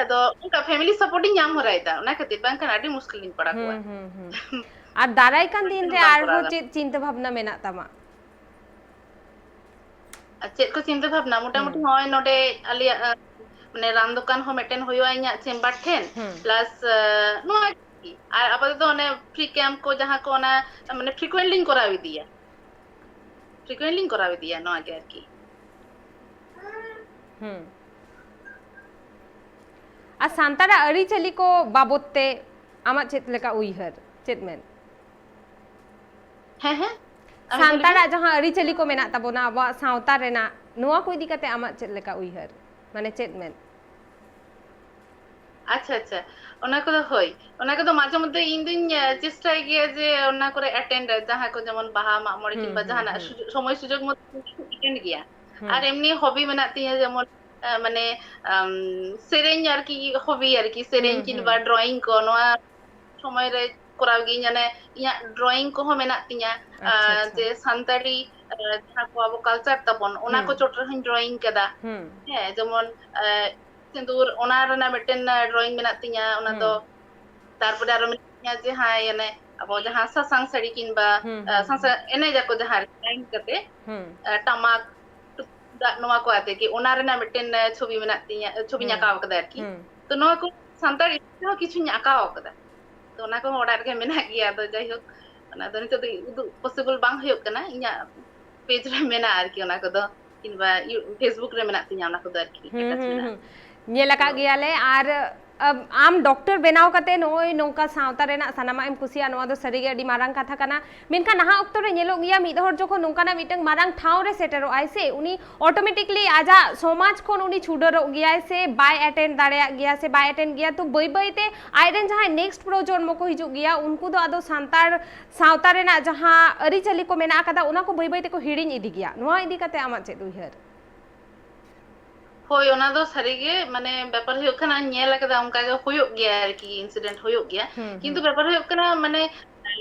ᱟᱫᱚ ᱚᱱᱠᱟ family support ᱤᱧ ᱧᱟᱢ ᱦᱚᱨᱟᱭᱮᱫᱟ, ᱚᱱᱟ ᱠᱷᱟᱹᱛᱤᱨ, ᱵᱟᱝᱠᱷᱟᱱ ᱟᱹᱰᱤ ᱢᱩᱥᱠᱤᱞ ᱨᱤᱧ ᱯᱟᱲᱟᱣ ᱠᱚᱜᱼᱟ᱾ ᱦᱩᱸ, ᱦᱩᱸ, ᱦᱩᱸ᱾ ᱟᱨ ᱫᱟᱨᱟᱭ ᱠᱟᱱ ᱫᱤᱱ ᱨᱮ ᱟᱨᱦᱚᱸ ᱪᱮᱫ ᱪᱤᱱᱛᱟᱹ ᱵᱷᱟᱵᱽᱱᱟ ᱢᱮᱱᱟᱜ ᱛᱟᱢᱟ? ᱟᱨ ᱪᱮᱫ ᱠᱚ ᱪᱤᱱᱛᱟᱹ ᱵᱷᱟᱵᱽᱱᱟ? ᱢᱚᱴᱟᱢᱩᱴᱤ ᱦᱩᱸ᱾ ᱱᱚᱜᱼᱚᱭ ᱱᱚᱰᱮ ᱟᱞᱮᱭᱟᱜ, ᱟᱸ, ᱢᱟᱱᱮ ᱨᱟᱱ ᱫᱚᱠᱟᱱ ᱦᱚᱸ ᱢᱤᱫᱴᱮᱱ ᱦᱩᱭᱩᱜᱼᱟ ᱤᱧᱟᱹᱜ chamber ᱴᱷᱮᱱ, ᱦᱩᱸ᱾ plus, ᱟᱸ, ᱱᱚᱣᱟ ᱜᱮ᱾ ᱟᱨ ᱟᱯᱟᱛᱚᱛᱚ ᱚᱱᱮ free camp ᱠᱚ ᱡᱟᱦᱟᱸ ᱠᱚ ᱚᱱᱟ ᱢᱟᱱᱮ frequently ᱞᱤᱧ ᱠᱚᱨᱟᱣ ᱤᱫᱤᱭᱟ, frequently ᱞᱤᱧ ᱠᱚᱨᱟᱣ ᱤᱫᱤᱭᱟ ᱱᱚᱣᱟ ᱜᱮ ᱟᱨᱠᱤ᱾ ᱦᱩᱸ᱾ ᱟᱨ ᱥᱟᱱᱛᱟᱲᱟᱜ ᱟᱹᱨᱤᱪᱟᱹᱞᱤ ᱠᱚ ᱵᱟᱵᱚᱛ ᱛᱮ ᱟᱢᱟᱜ ᱪᱮᱫ ᱞᱮᱠᱟ ᱩᱭᱦᱟᱹᱨ, ᱪᱮᱫ ᱢᱮᱱ? ᱦᱮᱸ, ᱦᱮᱸ᱾ ᱟᱨ ᱢᱤᱫ ᱫᱷᱟᱣ ᱞᱟᱹᱭ ᱢᱮ᱾ ᱥᱟᱱᱛᱟᱲᱟᱜ ᱡᱟᱦᱟᱸ ᱟᱹᱨᱤᱪᱟᱹᱞᱤ ᱠᱚ ᱢᱮᱱᱟᱜ ᱛᱟᱵᱚᱱᱟ, ᱟᱵᱚᱣᱟᱜ ᱥᱟᱶᱛᱟ ᱨᱮᱱᱟᱜ, ᱱᱚᱣᱟ ᱠᱚ ᱤᱫᱤ ᱠᱟᱛᱮ ᱟᱢᱟᱜ ᱪᱮᱫ ᱞᱮᱠᱟ ᱩᱭᱦᱟᱹᱨ? ᱢᱟᱱᱮ ᱪᱮᱫ ᱢᱮᱱ? ᱟᱪᱪᱷᱟ, ᱟᱪᱪᱷᱟ᱾ ᱚᱱᱟ ᱠᱚᱫᱚ ᱦᱳᱭ᱾ ᱚᱱᱟ ᱠᱚᱫᱚ ᱢᱟᱡᱷᱮ ᱢᱚᱫᱽᱫᱷᱮ ᱤᱧ ᱫᱩᱧ, ᱮ, ᱪᱮᱥᱴᱟᱭ ᱜᱮᱭᱟ ᱡᱮ ᱚᱱᱟ ᱠᱚᱨᱮ attend, ᱡᱟᱦᱟᱸ ᱠᱚ ᱡᱮᱢᱚᱱ ᱵᱟᱦᱟ, ᱢᱟᱜ ᱢᱚᱬᱮ ᱦᱩᱸ, ᱠᱤᱝᱵᱟ ᱦᱩᱸ, ᱡᱟᱦᱟᱱᱟᱜ ᱦᱩᱸ᱾ ᱥᱩᱡᱳᱜᱽ, ᱥᱚᱢᱚᱭ ᱥᱩᱡᱳᱜᱽ ᱢᱚᱛᱚ attend ᱜᱮᱭᱟ᱾ ᱦᱩᱸ᱾ ᱟᱨ ᱮᱢᱱᱤ hobby ᱢᱮᱱᱟᱜ ᱛᱤᱧᱟᱹ ᱡᱮᱢᱚᱱ, ᱮ, ᱢᱟᱱᱮ, ᱟᱢ, ᱥᱮᱨᱮᱧ ᱟᱨᱠᱤ, hobby ᱟᱨᱠᱤ, ᱥᱮᱨᱮᱧ ᱦᱩᱸ, ᱠᱤᱝᱵᱟ ᱦᱩᱸ᱾ drawing ᱠᱚ, ᱱᱚᱣᱟ ᱥᱚᱢᱚᱭ ᱨᱮ ᱠᱚᱨᱟᱣ ᱜᱤᱭᱟᱹᱧ᱾ ᱢᱟᱱᱮ ᱤᱧᱟᱹᱜ drawing ᱠᱚᱦᱚᱸ ᱢᱮᱱᱟᱜ ᱛᱤᱧᱟᱹ, ᱟᱪᱪᱷᱟ, ᱟᱨ ᱟᱪᱪᱷᱟ᱾ ᱡᱮ ᱥᱟᱱᱛᱟᱲᱤ, ᱮ, ᱡᱟᱦᱟᱸ ᱠᱚ ᱟᱵᱚ culture ᱛᱟᱵᱚᱱ, ᱚᱱᱟ ᱠᱚ ᱦᱩᱸ᱾ ᱪᱚᱴ ᱨᱮᱦᱚᱸᱧ drawing ᱠᱟᱫᱟ᱾ ᱦᱩᱸ᱾ ᱦᱮᱸ, ᱡᱮᱢᱚᱱ, ᱮ, ᱥᱤᱸᱫᱩᱨ, ᱚᱱᱟ ᱨᱮᱱᱟᱜ ᱢᱤᱫᱴᱮᱱ, ᱮ, drawing ᱢᱮᱱᱟᱜ ᱛᱤᱧᱟᱹ, ᱚᱱᱟ ᱫᱚ᱾ ᱦᱩᱸ᱾ ᱛᱟᱨᱯᱚᱨᱮ ᱟᱨᱚ ᱢᱮᱱᱟᱜ ᱛᱤᱧᱟᱹ ᱡᱟᱦᱟᱸᱭ, ᱚᱱᱮ, ᱟᱵᱚ ᱡᱟᱦᱟᱸ ᱥᱟᱥᱟᱝ ᱥᱟᱹᱲᱤ ᱠᱤᱝᱵᱟ, ᱦᱩᱸ, ᱮ, ᱦᱩᱸ, ᱥᱟᱥᱟᱝ ᱦᱩᱸ᱾ ᱮᱱᱮᱡ ᱟᱠᱚ ᱡᱟᱦᱟᱸ ᱨᱮ, line ᱠᱟᱛᱮ, ᱦᱩᱸ᱾ ᱮ, ᱴᱟᱢᱟᱠ, ᱛᱩᱢᱫᱟᱜ, ᱱᱚᱣᱟ ᱠᱚ ᱟᱛᱮ ᱜᱮ, ᱚᱱᱟ ᱨᱮᱱᱟᱜ ᱢᱤᱫᱴᱮᱱ, ᱮ, ᱪᱷᱚᱵᱤ ᱢᱮᱱᱟᱜ ᱛᱤᱧᱟᱹ, ᱮ, ᱪᱷᱚᱵᱤᱧ ᱦᱩᱸ᱾ ᱟᱸᱠᱟᱣ ᱠᱟᱫᱟ ᱟᱨᱠᱤ᱾ ᱦᱩᱸ᱾ ᱛᱚ ᱱᱚᱣᱟ ᱠᱚ ᱥᱟᱱᱛᱟᱲ ᱤᱥᱠᱩᱞ ᱨᱮᱦᱚᱸ ᱠᱤᱪᱷᱩᱧ ᱟᱸᱠᱟᱣ ᱠᱟᱫᱟ᱾ ᱛᱚ ᱚᱱᱟ ᱠᱚᱦᱚᱸ ᱚᱲᱟᱜ ᱨᱮᱜᱮ ᱢᱮᱱᱟᱜ ᱜᱮᱭᱟ᱾ ᱟᱫᱚ ᱡᱟᱭᱦᱳᱠ, ᱚᱱᱟ ᱫᱚ ᱱᱤᱛᱚᱜ ᱫᱚ ᱩᱫᱩᱜ possible ᱵᱟᱝ ᱦᱩᱭᱩᱜ ᱠᱟᱱᱟ᱾ ᱤᱧᱟᱹᱜ page ᱨᱮ ᱢᱮᱱᱟᱜᱼᱟ ᱟᱨᱠᱤ ᱚᱱᱟ ᱠᱚᱫᱚ, ᱠᱤᱝᱵᱟ ᱤᱭᱩ-, Facebook ᱨᱮ ᱢᱮᱱᱟᱜ ᱛᱤᱧᱟ ᱚᱱᱟ ᱠᱚᱫᱚ ᱟᱨᱠᱤ, ᱦᱩᱸ, status ᱦᱩᱸ, ᱢᱮᱱᱟᱜᱼᱟ᱾ ᱦᱩᱸ᱾ ᱧᱮᱞ ᱟᱠᱟᱫ ᱛᱚ ᱜᱮᱭᱟᱞᱮ᱾ ᱟᱨ ᱟᱢ ᱰᱚᱠᱴᱚᱨ ᱵᱮᱱᱟᱣ ᱠᱟᱛᱮ ᱱᱚᱜᱼᱚᱭ ᱱᱚᱝᱠᱟ ᱥᱟᱶᱛᱟ ᱨᱮᱱᱟᱜ ᱥᱟᱱᱟᱢᱟᱜ ᱮᱢ ᱠᱩᱥᱤᱭᱟᱜᱼᱟ, ᱱᱚᱣᱟ ᱫᱚ ᱥᱟᱹᱨᱤᱜᱮ ᱟᱹᱰᱤ ᱢᱟᱨᱟᱝ ᱠᱟᱛᱷᱟ ᱠᱟᱱᱟ᱾ ᱢᱮᱱᱠᱷᱟᱱ ᱱᱟᱦᱟᱜ ᱚᱠᱛᱚ ᱨᱮ ᱧᱮᱞᱚᱜ ᱜᱮᱭᱟ, ᱢᱤᱫ ᱦᱚᱲ ᱡᱚᱠᱷᱚᱱ ᱱᱚᱝᱠᱟᱱᱟᱜ ᱢᱤᱫᱴᱟᱝ ᱢᱟᱨᱟᱝ ᱴᱷᱟᱶ ᱨᱮ ᱥᱮᱴᱮᱨᱚᱜ ᱟᱭ ᱥᱮ, ᱩᱱᱤ ᱚᱴᱳᱢᱮᱴᱤᱠᱞᱤ ᱟᱡᱟᱜ ᱥᱚᱢᱟᱡᱽ ᱠᱷᱚᱱ ᱩᱱᱤ ᱪᱷᱩᱰᱟᱹᱨᱚᱜ ᱜᱮᱭᱟᱭ ᱥᱮ ᱵᱟᱭ ᱮᱴᱮᱱᱰ ᱫᱟᱲᱮᱭᱟᱜ ᱜᱮᱭᱟ ᱥᱮ ᱵᱟᱭ ᱮᱴᱮᱱᱰ ᱜᱮᱭᱟ᱾ ᱛᱚ ᱵᱟᱹᱭ ᱵᱟᱹᱭ ᱛᱮ ᱟᱡᱨᱮᱱ ᱡᱟᱦᱟᱸᱭ ᱱᱮᱠᱥᱴ ᱯᱨᱚᱡᱚᱱᱢᱚ ᱠᱚ ᱦᱤᱡᱩᱜ ᱜᱮᱭᱟ, ᱩᱱᱠᱩ ᱫᱚ ᱟᱫᱚ ᱥᱟᱱᱛᱟᱲ ᱥᱟᱶᱛᱟ ᱨᱮᱱᱟᱜ ᱡᱟᱦᱟᱸ ᱟᱹᱨᱤᱪᱟᱹᱞᱤ ᱠᱚ ᱢᱮᱱᱟᱜ ᱟᱠᱟᱫᱟ, ᱚᱱᱟ ᱠᱚ ᱵᱟᱹᱭ ᱵᱟᱹᱭ ᱛᱮᱠᱚ ᱦᱤᱲᱤᱧ ᱤᱫᱤ ᱜᱮᱭᱟ᱾ ᱱᱚᱣᱟ ᱤᱫᱤ ᱠᱟᱛᱮ ᱟᱢᱟᱜ ᱪᱮᱫ ᱩᱭᱦᱟᱹᱨ? ᱦᱳᱭ, ᱚᱱᱟ ᱫᱚ ᱥᱟᱹᱨᱤᱜᱮ, ᱢᱟᱱᱮ, ᱵᱮᱯᱟᱨ ᱦᱩᱭᱩᱜ ᱠᱟᱱᱟ, ᱧᱮᱞ ᱟᱠᱟᱫᱟ, ᱚᱱᱠᱟ ᱜᱮ ᱦᱩᱭᱩᱜ ᱜᱮᱭᱟ ᱟᱨᱠᱤ, ᱤᱱᱥᱤᱰᱮᱱᱴ ᱦᱩᱭᱩᱜ ᱜᱮᱭᱟ᱾ ᱦᱩᱸ, ᱠᱤᱱᱛᱩ ᱦᱩᱸ᱾ ᱵᱮᱯᱟᱨ ᱦᱩᱭᱩᱜ ᱠᱟᱱᱟ, ᱢᱟᱱᱮ,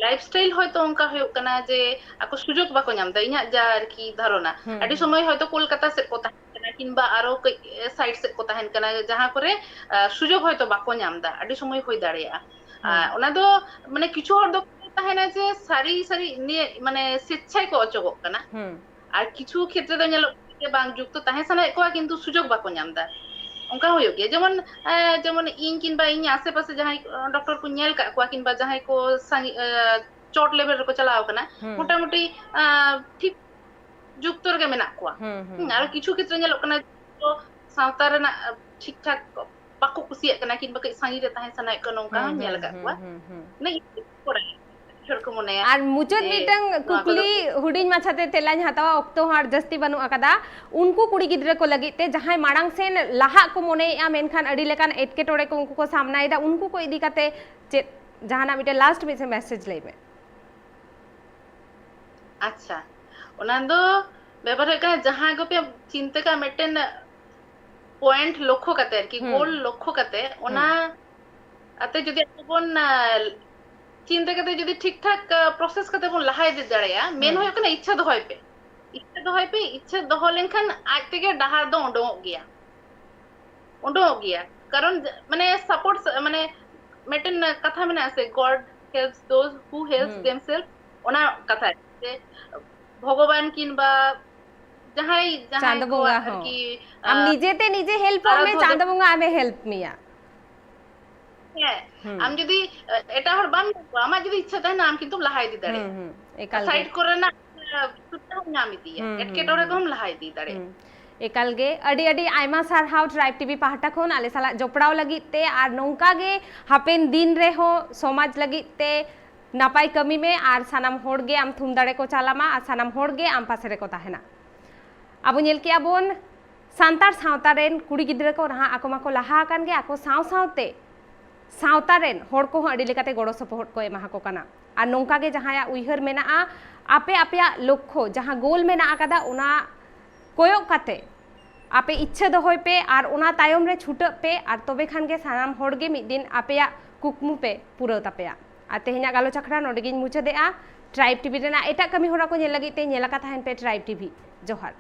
ᱞᱟᱭᱤᱯᱷ ᱥᱴᱟᱭᱤᱞ ᱦᱚᱭᱛᱳ ᱚᱱᱠᱟ ᱦᱩᱭᱩᱜ ᱠᱟᱱᱟ ᱡᱮ ᱟᱠᱚ ᱥᱩᱡᱳᱜᱽ ᱵᱟᱠᱚ ᱧᱟᱢ ᱮᱫᱟ, ᱤᱧᱟᱹᱜ ᱡᱟ ᱟᱨᱠᱤ ᱫᱷᱟᱨᱚᱱᱟ᱾ ᱦᱩᱸ, ᱟᱹᱰᱤ ᱦᱩᱸ᱾ ᱥᱚᱢᱚᱭ ᱦᱚᱭᱛᱳ ᱠᱳᱞᱠᱟᱛᱟ ᱥᱮᱫ ᱠᱚ ᱛᱟᱦᱮᱱ ᱠᱟᱱᱟ, ᱠᱤᱝᱵᱟ ᱟᱨᱚ ᱠᱟᱹᱡ ᱥᱟᱭᱤᱰ ᱥᱮᱫ ᱠᱚ ᱛᱟᱦᱮᱱ ᱠᱟᱱᱟ, ᱡᱟᱦᱟᱸ ᱠᱚᱨᱮ, ᱟᱸ, ᱥᱩᱡᱳᱜᱽ ᱦᱚᱭᱛᱳ ᱵᱟᱠᱚ ᱧᱟᱢ ᱮᱫᱟ, ᱟᱹᱰᱤ ᱥᱚᱢᱚᱭ ᱦᱩᱭ ᱫᱟᱲᱮᱭᱟᱜᱼᱟ᱾ ᱟᱨ ᱦᱩᱸ᱾ ᱚᱱᱟ ᱫᱚ, ᱢᱟᱱᱮ, ᱠᱤᱪᱷᱩ ᱦᱚᱲ ᱫᱚ ᱛᱟᱦᱮᱱᱟ ᱡᱮ ᱥᱟᱹᱨᱤ ᱥᱟᱹᱨᱤ ᱱᱤᱭᱟᱹ, ᱢᱟᱱᱮ, ᱥᱮᱪᱪᱷᱟᱭ ᱠᱚ ᱚᱪᱚᱜᱚᱜ ᱠᱟᱱᱟ᱾ ᱦᱩᱸ᱾ ᱟᱨ ᱠᱤᱪᱷᱩ ᱠᱷᱮᱛᱨᱮ ᱫᱚ ᱧᱮᱞᱚᱜ ᱠᱟᱱᱟ ᱡᱮ ᱵᱟᱝ, ᱡᱩᱠᱛᱚ ᱛᱟᱦᱮᱸ ᱥᱟᱱᱟᱭᱮᱫ ᱠᱚᱣᱟ, ᱠᱤᱱᱛᱩ ᱥᱩᱡᱳᱜᱽ ᱵᱟᱠᱚ ᱧᱟᱢ ᱮᱫᱟ, ᱚᱱᱠᱟ ᱦᱩᱭᱩᱜ ᱜᱮᱭᱟ᱾ ᱡᱮᱢᱚᱱ, ᱮ, ᱡᱮᱢᱚᱱ ᱤᱧ ᱠᱤᱝᱵᱟ ᱤᱧ ᱟᱥᱮᱯᱟᱥᱮ ᱡᱟᱦᱟᱸᱭ, ᱮ, ᱰᱚᱠᱴᱚᱨ ᱠᱚᱧ ᱧᱮᱞ ᱟᱠᱟᱫ ᱠᱚᱣᱟ, ᱠᱤᱝᱵᱟ ᱡᱟᱦᱟᱸᱭ ᱠᱚ ᱥᱟᱸᱜᱮ, ᱮ, ᱪᱚᱴ ᱞᱮᱵᱮᱞ ᱨᱮᱠᱚ ᱪᱟᱞᱟᱣ ᱟᱠᱟᱱᱟ, ᱦᱩᱸ᱾ ᱢᱚᱴᱟᱢᱩᱴᱤ, ᱮ, ᱴᱷᱤᱠ ᱡᱩᱠᱛᱚ ᱨᱮᱜᱮ ᱢᱮᱱᱟᱜ ᱠᱚᱣᱟ᱾ ᱦᱩᱸ, ᱦᱩᱸ, ᱦᱩᱸ, ᱟᱨ ᱦᱩᱸ᱾ ᱠᱤᱪᱷᱩ ᱠᱷᱮᱛᱨᱮ ᱧᱮᱞᱚᱜ ᱠᱟᱱᱟ ᱡᱮ ᱥᱟᱶᱛᱟ ᱨᱮᱱᱟᱜ, ᱮ, ᱴᱷᱤᱠ ᱴᱷᱟᱠ ᱵᱟᱠᱚ ᱠᱩᱥᱤᱭᱟᱜ ᱠᱟᱱᱟ, ᱠᱤᱝᱵᱟ ᱠᱟᱹᱡ ᱥᱟᱺᱜᱤᱧ ᱨᱮ ᱛᱟᱦᱮᱸ ᱥᱟᱱᱟᱭᱮᱫ ᱠᱚᱣᱟ, ᱱᱚᱝᱠᱟ ᱦᱩᱸ, ᱦᱚᱸᱧ ᱧᱮᱞ ᱦᱩᱸ, ᱟᱠᱟᱫ ᱦᱩᱸ, ᱠᱚᱣᱟ᱾ ᱦᱩᱸ, ᱦᱩᱸ᱾ ᱢᱟᱱᱮ, ᱠᱚᱲᱟ ᱠᱤᱪᱷᱩ ᱦᱚᱲ ᱠᱚ ᱢᱚᱱᱮᱭᱟ ᱟᱨ ᱢᱩᱪᱟᱹᱫ ᱡᱮ ᱢᱤᱫᱴᱟᱝ ᱱᱚᱣᱟ ᱠᱚᱫᱚ ᱠᱩᱠᱞᱤ ᱦᱩᱰᱤᱧ ᱢᱟᱪᱷᱟᱛᱮ ᱛᱮᱞᱟᱧ ᱦᱟᱛᱟᱣᱟ, ᱚᱠᱛᱚ ᱦᱚᱸ ᱟᱨ ᱡᱟᱹᱥᱛᱤ ᱵᱟᱹᱱᱩᱜ ᱟᱠᱟᱫᱟ᱾ ᱩᱱᱠᱩ ᱠᱩᱲᱤ ᱜᱤᱫᱽᱨᱟᱹ ᱠᱚ ᱞᱟᱹᱜᱤᱫ ᱛᱮ ᱡᱟᱦᱟᱸᱭ ᱢᱟᱲᱟᱝ ᱥᱮᱱ ᱞᱟᱦᱟᱜ ᱠᱚ ᱢᱚᱱᱮᱭᱮᱫᱼᱟ, ᱢᱮᱱᱠᱷᱟᱱ ᱟᱹᱰᱤ ᱞᱮᱠᱟᱱ ᱮᱴᱠᱮᱴᱚᱬᱮ ᱠᱚ ᱩᱱᱠᱩ ᱠᱚ ᱥᱟᱢᱱᱟᱭᱮᱫᱟ, ᱩᱱᱠᱩ ᱠᱚ ᱤᱫᱤ ᱠᱟᱛᱮ ᱪᱮᱫ ᱡᱟᱦᱟᱱᱟᱜ ᱢᱤᱫᱴᱮᱱ ᱞᱟᱥᱴ ᱢᱤᱫ ᱢᱮᱥᱮᱡᱽ ᱞᱟᱹᱭ ᱢᱮ᱾ ᱟᱪᱪᱷᱟ, ᱚᱱᱟ ᱫᱚ ᱵᱮᱯᱟᱨ ᱦᱩᱭᱩᱜ ᱠᱟᱱᱟ, ᱡᱟᱦᱟᱸ ᱜᱮᱯᱮ ᱪᱤᱱᱛᱟᱹ ᱠᱟᱜ, ᱢᱤᱫᱴᱮᱱ ᱯᱚᱭᱮᱱᱴ ᱞᱚᱠᱠᱷᱚ ᱠᱟᱛᱮ ᱟᱨᱠᱤ, ᱦᱩᱸ᱾ ᱜᱳᱞ ᱞᱚᱠᱠᱷᱚ ᱠᱟᱛᱮ, ᱚᱱᱟ ᱦᱩᱸ᱾ ᱟᱛᱮ ᱡᱩᱫᱤ ᱟᱵᱚ ᱵᱚᱱ, ᱟ, ᱪᱤᱱᱛᱟᱹ ᱠᱟᱛᱮ ᱡᱩᱫᱤ ᱴᱷᱤᱠ ᱴᱷᱟᱠ, ᱟ, ᱯᱨᱚᱥᱮᱥ ᱠᱟᱛᱮ ᱵᱚᱱ ᱞᱟᱦᱟ ᱤᱫᱤ ᱫᱟᱲᱮᱭᱟᱜᱼᱟ, ᱢᱮᱱ ᱦᱩᱸ᱾ ᱦᱩᱭᱩᱜ ᱠᱟᱱᱟ ᱤᱪᱪᱷᱟᱹ ᱫᱚᱦᱚᱭ ᱯᱮ, ᱤᱪᱪᱷᱟᱹ ᱫᱚᱦᱚᱭ ᱯᱮ, ᱤᱪᱪᱷᱟᱹ ᱫᱚᱦᱚ ᱞᱮᱱᱠᱷᱟᱱ ᱟᱡ ᱛᱮᱜᱮ ᱰᱟᱦᱟᱨ ᱫᱚ ᱩᱰᱩᱝᱚᱜ ᱜᱮᱭᱟ, ᱩᱰᱩᱝᱚᱜ ᱜᱮᱭᱟ᱾ ᱠᱟᱨᱚᱱ, ᱢᱟᱱᱮ, ᱥᱟᱯᱳᱨᱴ, ᱢᱟᱱᱮ, ᱢᱤᱫᱴᱮᱱ ᱠᱟᱛᱷᱟ ᱢᱮᱱᱟᱜᱼᱟ ᱥᱮ, "God helps those who helps ᱦᱩᱸ᱾ themselves", ᱚᱱᱟ ᱠᱟᱛᱷᱟ ᱡᱮ ᱵᱷᱚᱜᱚᱵᱟᱱ ᱠᱤᱱᱵᱟ ᱡᱟᱦᱟᱸᱭ, ᱡᱟᱦᱟᱸᱭ ᱪᱟᱸᱫᱚ ᱠᱚᱣᱟᱜ ᱵᱚᱸᱜᱟ ᱦᱚᱸ᱾ ᱟᱨᱠᱤ, ᱟᱢ ᱟ, ᱱᱤᱡᱮᱛᱮ ᱱᱤᱡᱮ ᱦᱮᱞᱯᱚᱜ ᱢᱮ, ᱟᱨᱟᱫᱷᱚ ᱪᱟᱸᱫᱚ ᱫᱮᱵ- ᱵᱚᱸᱜᱟ ᱟᱢᱮ ᱦᱮᱞᱯ ᱢᱮᱭᱟ᱾ ᱦᱮᱸ, ᱦᱩᱸ᱾ ᱟᱢ ᱡᱩᱫᱤ, ᱮ, ᱮᱴᱟᱜ ᱦᱚᱲ ᱵᱟᱢ ᱧᱮᱞ ᱠᱚᱣᱟ, ᱟᱢᱟᱜ ᱡᱩᱫᱤ ᱤᱪᱪᱷᱟᱹ ᱛᱟᱦᱮᱱᱟ, ᱟᱢ ᱠᱤᱱᱛᱩᱢ ᱞᱟᱦᱟ ᱤᱫᱤ ᱫᱟᱲᱮᱭᱟᱜᱼᱟ᱾ ᱦᱩᱸ, ᱦᱩᱸ, ᱮᱠᱟᱞ ᱜᱮ᱾ ᱥᱟᱭᱤᱰ ᱠᱚᱨᱮᱱᱟᱜ, ᱮ, ᱥᱩᱵᱤᱫᱷᱟ ᱦᱚᱸᱢ ᱧᱟᱢ ᱤᱫᱤᱭᱟ, ᱦᱩᱸ, ᱦᱩᱸ, ᱮᱴᱠᱮᱴᱚᱬᱮ ᱦᱩᱸ᱾ ᱠᱚᱦᱚᱸᱢ ᱞᱟᱦᱟ ᱤᱫᱤ ᱫᱟᱲᱮᱭᱟᱜᱼᱟ᱾ ᱦᱩᱸ᱾ ᱮᱠᱟᱞ ᱜᱮ ᱟᱹᱰᱤ ᱟᱹᱰᱤ ᱟᱭᱢᱟ ᱥᱟᱨᱦᱟᱣ ᱴᱨᱟᱭᱤᱵᱽ ᱴᱤᱵᱷᱤ ᱯᱟᱦᱴᱟ ᱠᱷᱚᱱ ᱟᱞᱮ ᱥᱟᱞᱟᱜ ᱡᱚᱯᱲᱟᱣ ᱞᱟᱹᱜᱤᱫ ᱛᱮ, ᱟᱨ ᱱᱚᱝᱠᱟ ᱜᱮ ᱦᱟᱯᱮᱱ ᱫᱤᱱ ᱨᱮᱦᱚᱸ ᱥᱚᱢᱟᱡᱽ ᱞᱟᱹᱜᱤᱫ ᱛᱮ ᱱᱟᱯᱟᱭ ᱠᱟᱹᱢᱤ ᱢᱮ ᱟᱨ ᱥᱟᱱᱟᱢ ᱦᱚᱲ ᱜᱮ ᱟᱢ ᱛᱷᱩᱢ ᱫᱟᱲᱮ ᱠᱚ ᱪᱟᱞᱟᱢᱟ ᱟᱨ ᱥᱟᱱᱟᱢ ᱦᱚᱲ ᱜᱮ ᱟᱢ ᱯᱟᱥᱮ ᱨᱮᱠᱚ ᱛᱟᱦᱮᱱᱟ᱾ ᱟᱵᱚ ᱧᱮᱞ ᱠᱮᱜᱼᱟ ᱵᱚᱱ ᱥᱟᱱᱛᱟᱲ ᱥᱟᱶᱛᱟ ᱨᱮᱱ ᱠᱩᱲᱤ ᱜᱤᱫᱽᱨᱟᱹ ᱠᱚ ᱱᱟᱦᱟᱜ ᱟᱠᱚ ᱢᱟᱠᱚ ᱞᱟᱦᱟ ᱟᱠᱟᱱ ᱜᱮ, ᱟᱠᱚ ᱥᱟᱶ ᱥᱟᱶᱛᱮ ᱥᱟᱶᱛᱟ ᱨᱮᱱ ᱦᱚᱲ ᱠᱚᱦᱚᱸ ᱟᱹᱰᱤ ᱞᱮᱠᱟᱛᱮ ᱜᱚᱲᱚ ᱥᱚᱯᱚᱦᱚᱫ ᱠᱚ ᱮᱢᱟ ᱟᱠᱚ ᱠᱟᱱᱟ᱾ ᱟᱨ ᱱᱚᱝᱠᱟ ᱜᱮ ᱡᱟᱦᱟᱸᱭᱟᱜ ᱩᱭᱦᱟᱹᱨ ᱢᱮᱱᱟᱜᱼᱟ, ᱟᱯᱮ ᱟᱯᱮᱭᱟᱜ ᱞᱚᱠᱠᱷᱚ ᱡᱟᱦᱟᱸ ᱜᱳᱞ ᱢᱮᱱᱟᱜ ᱟᱠᱟᱫᱟ, ᱚᱱᱟ ᱠᱚᱭᱚᱜ ᱠᱟᱛᱮ ᱟᱯᱮ ᱤᱪᱪᱷᱟᱹ ᱫᱚᱦᱚᱭ ᱯᱮ ᱟᱨ ᱚᱱᱟ ᱛᱟᱭᱚᱢ ᱨᱮ ᱪᱷᱩᱴᱟᱹᱜ ᱯᱮ, ᱟᱨ ᱛᱚᱵᱮ ᱠᱷᱟᱱ ᱜᱮ ᱥᱟᱱᱟᱢ ᱦᱚᱲ ᱜᱮ ᱢᱤᱫ ᱫᱤᱱ ᱟᱯᱮᱭᱟᱜ ᱠᱩᱠᱢᱩ ᱯᱮ ᱯᱩᱨᱟᱹᱣ ᱛᱟᱯᱮᱭᱟ᱾ ᱟᱨ ᱛᱮᱦᱮᱧᱟᱜ ᱜᱟᱞᱚᱪ ᱟᱠᱷᱲᱟ ᱱᱚᱰᱮ ᱜᱤᱧ ᱢᱩᱪᱟᱹᱫᱮᱜᱼᱟ᱾ ᱴᱨᱟᱭᱤᱵᱽ ᱴᱤᱵᱷᱤ ᱨᱮᱱᱟᱜ ᱮᱴᱟᱜ ᱠᱟᱹᱢᱤ ᱦᱚᱨᱟ ᱠᱚ ᱧᱮᱞ ᱞᱟᱹᱜᱤᱫ ᱛᱮ ᱧᱮᱞ ᱟᱠᱟ ᱛᱟᱦᱮᱱ ᱯᱮ ᱴᱨᱟᱭᱤᱵᱽ ᱴᱤᱵᱷᱤ᱾ ᱡᱚᱦᱟᱨ᱾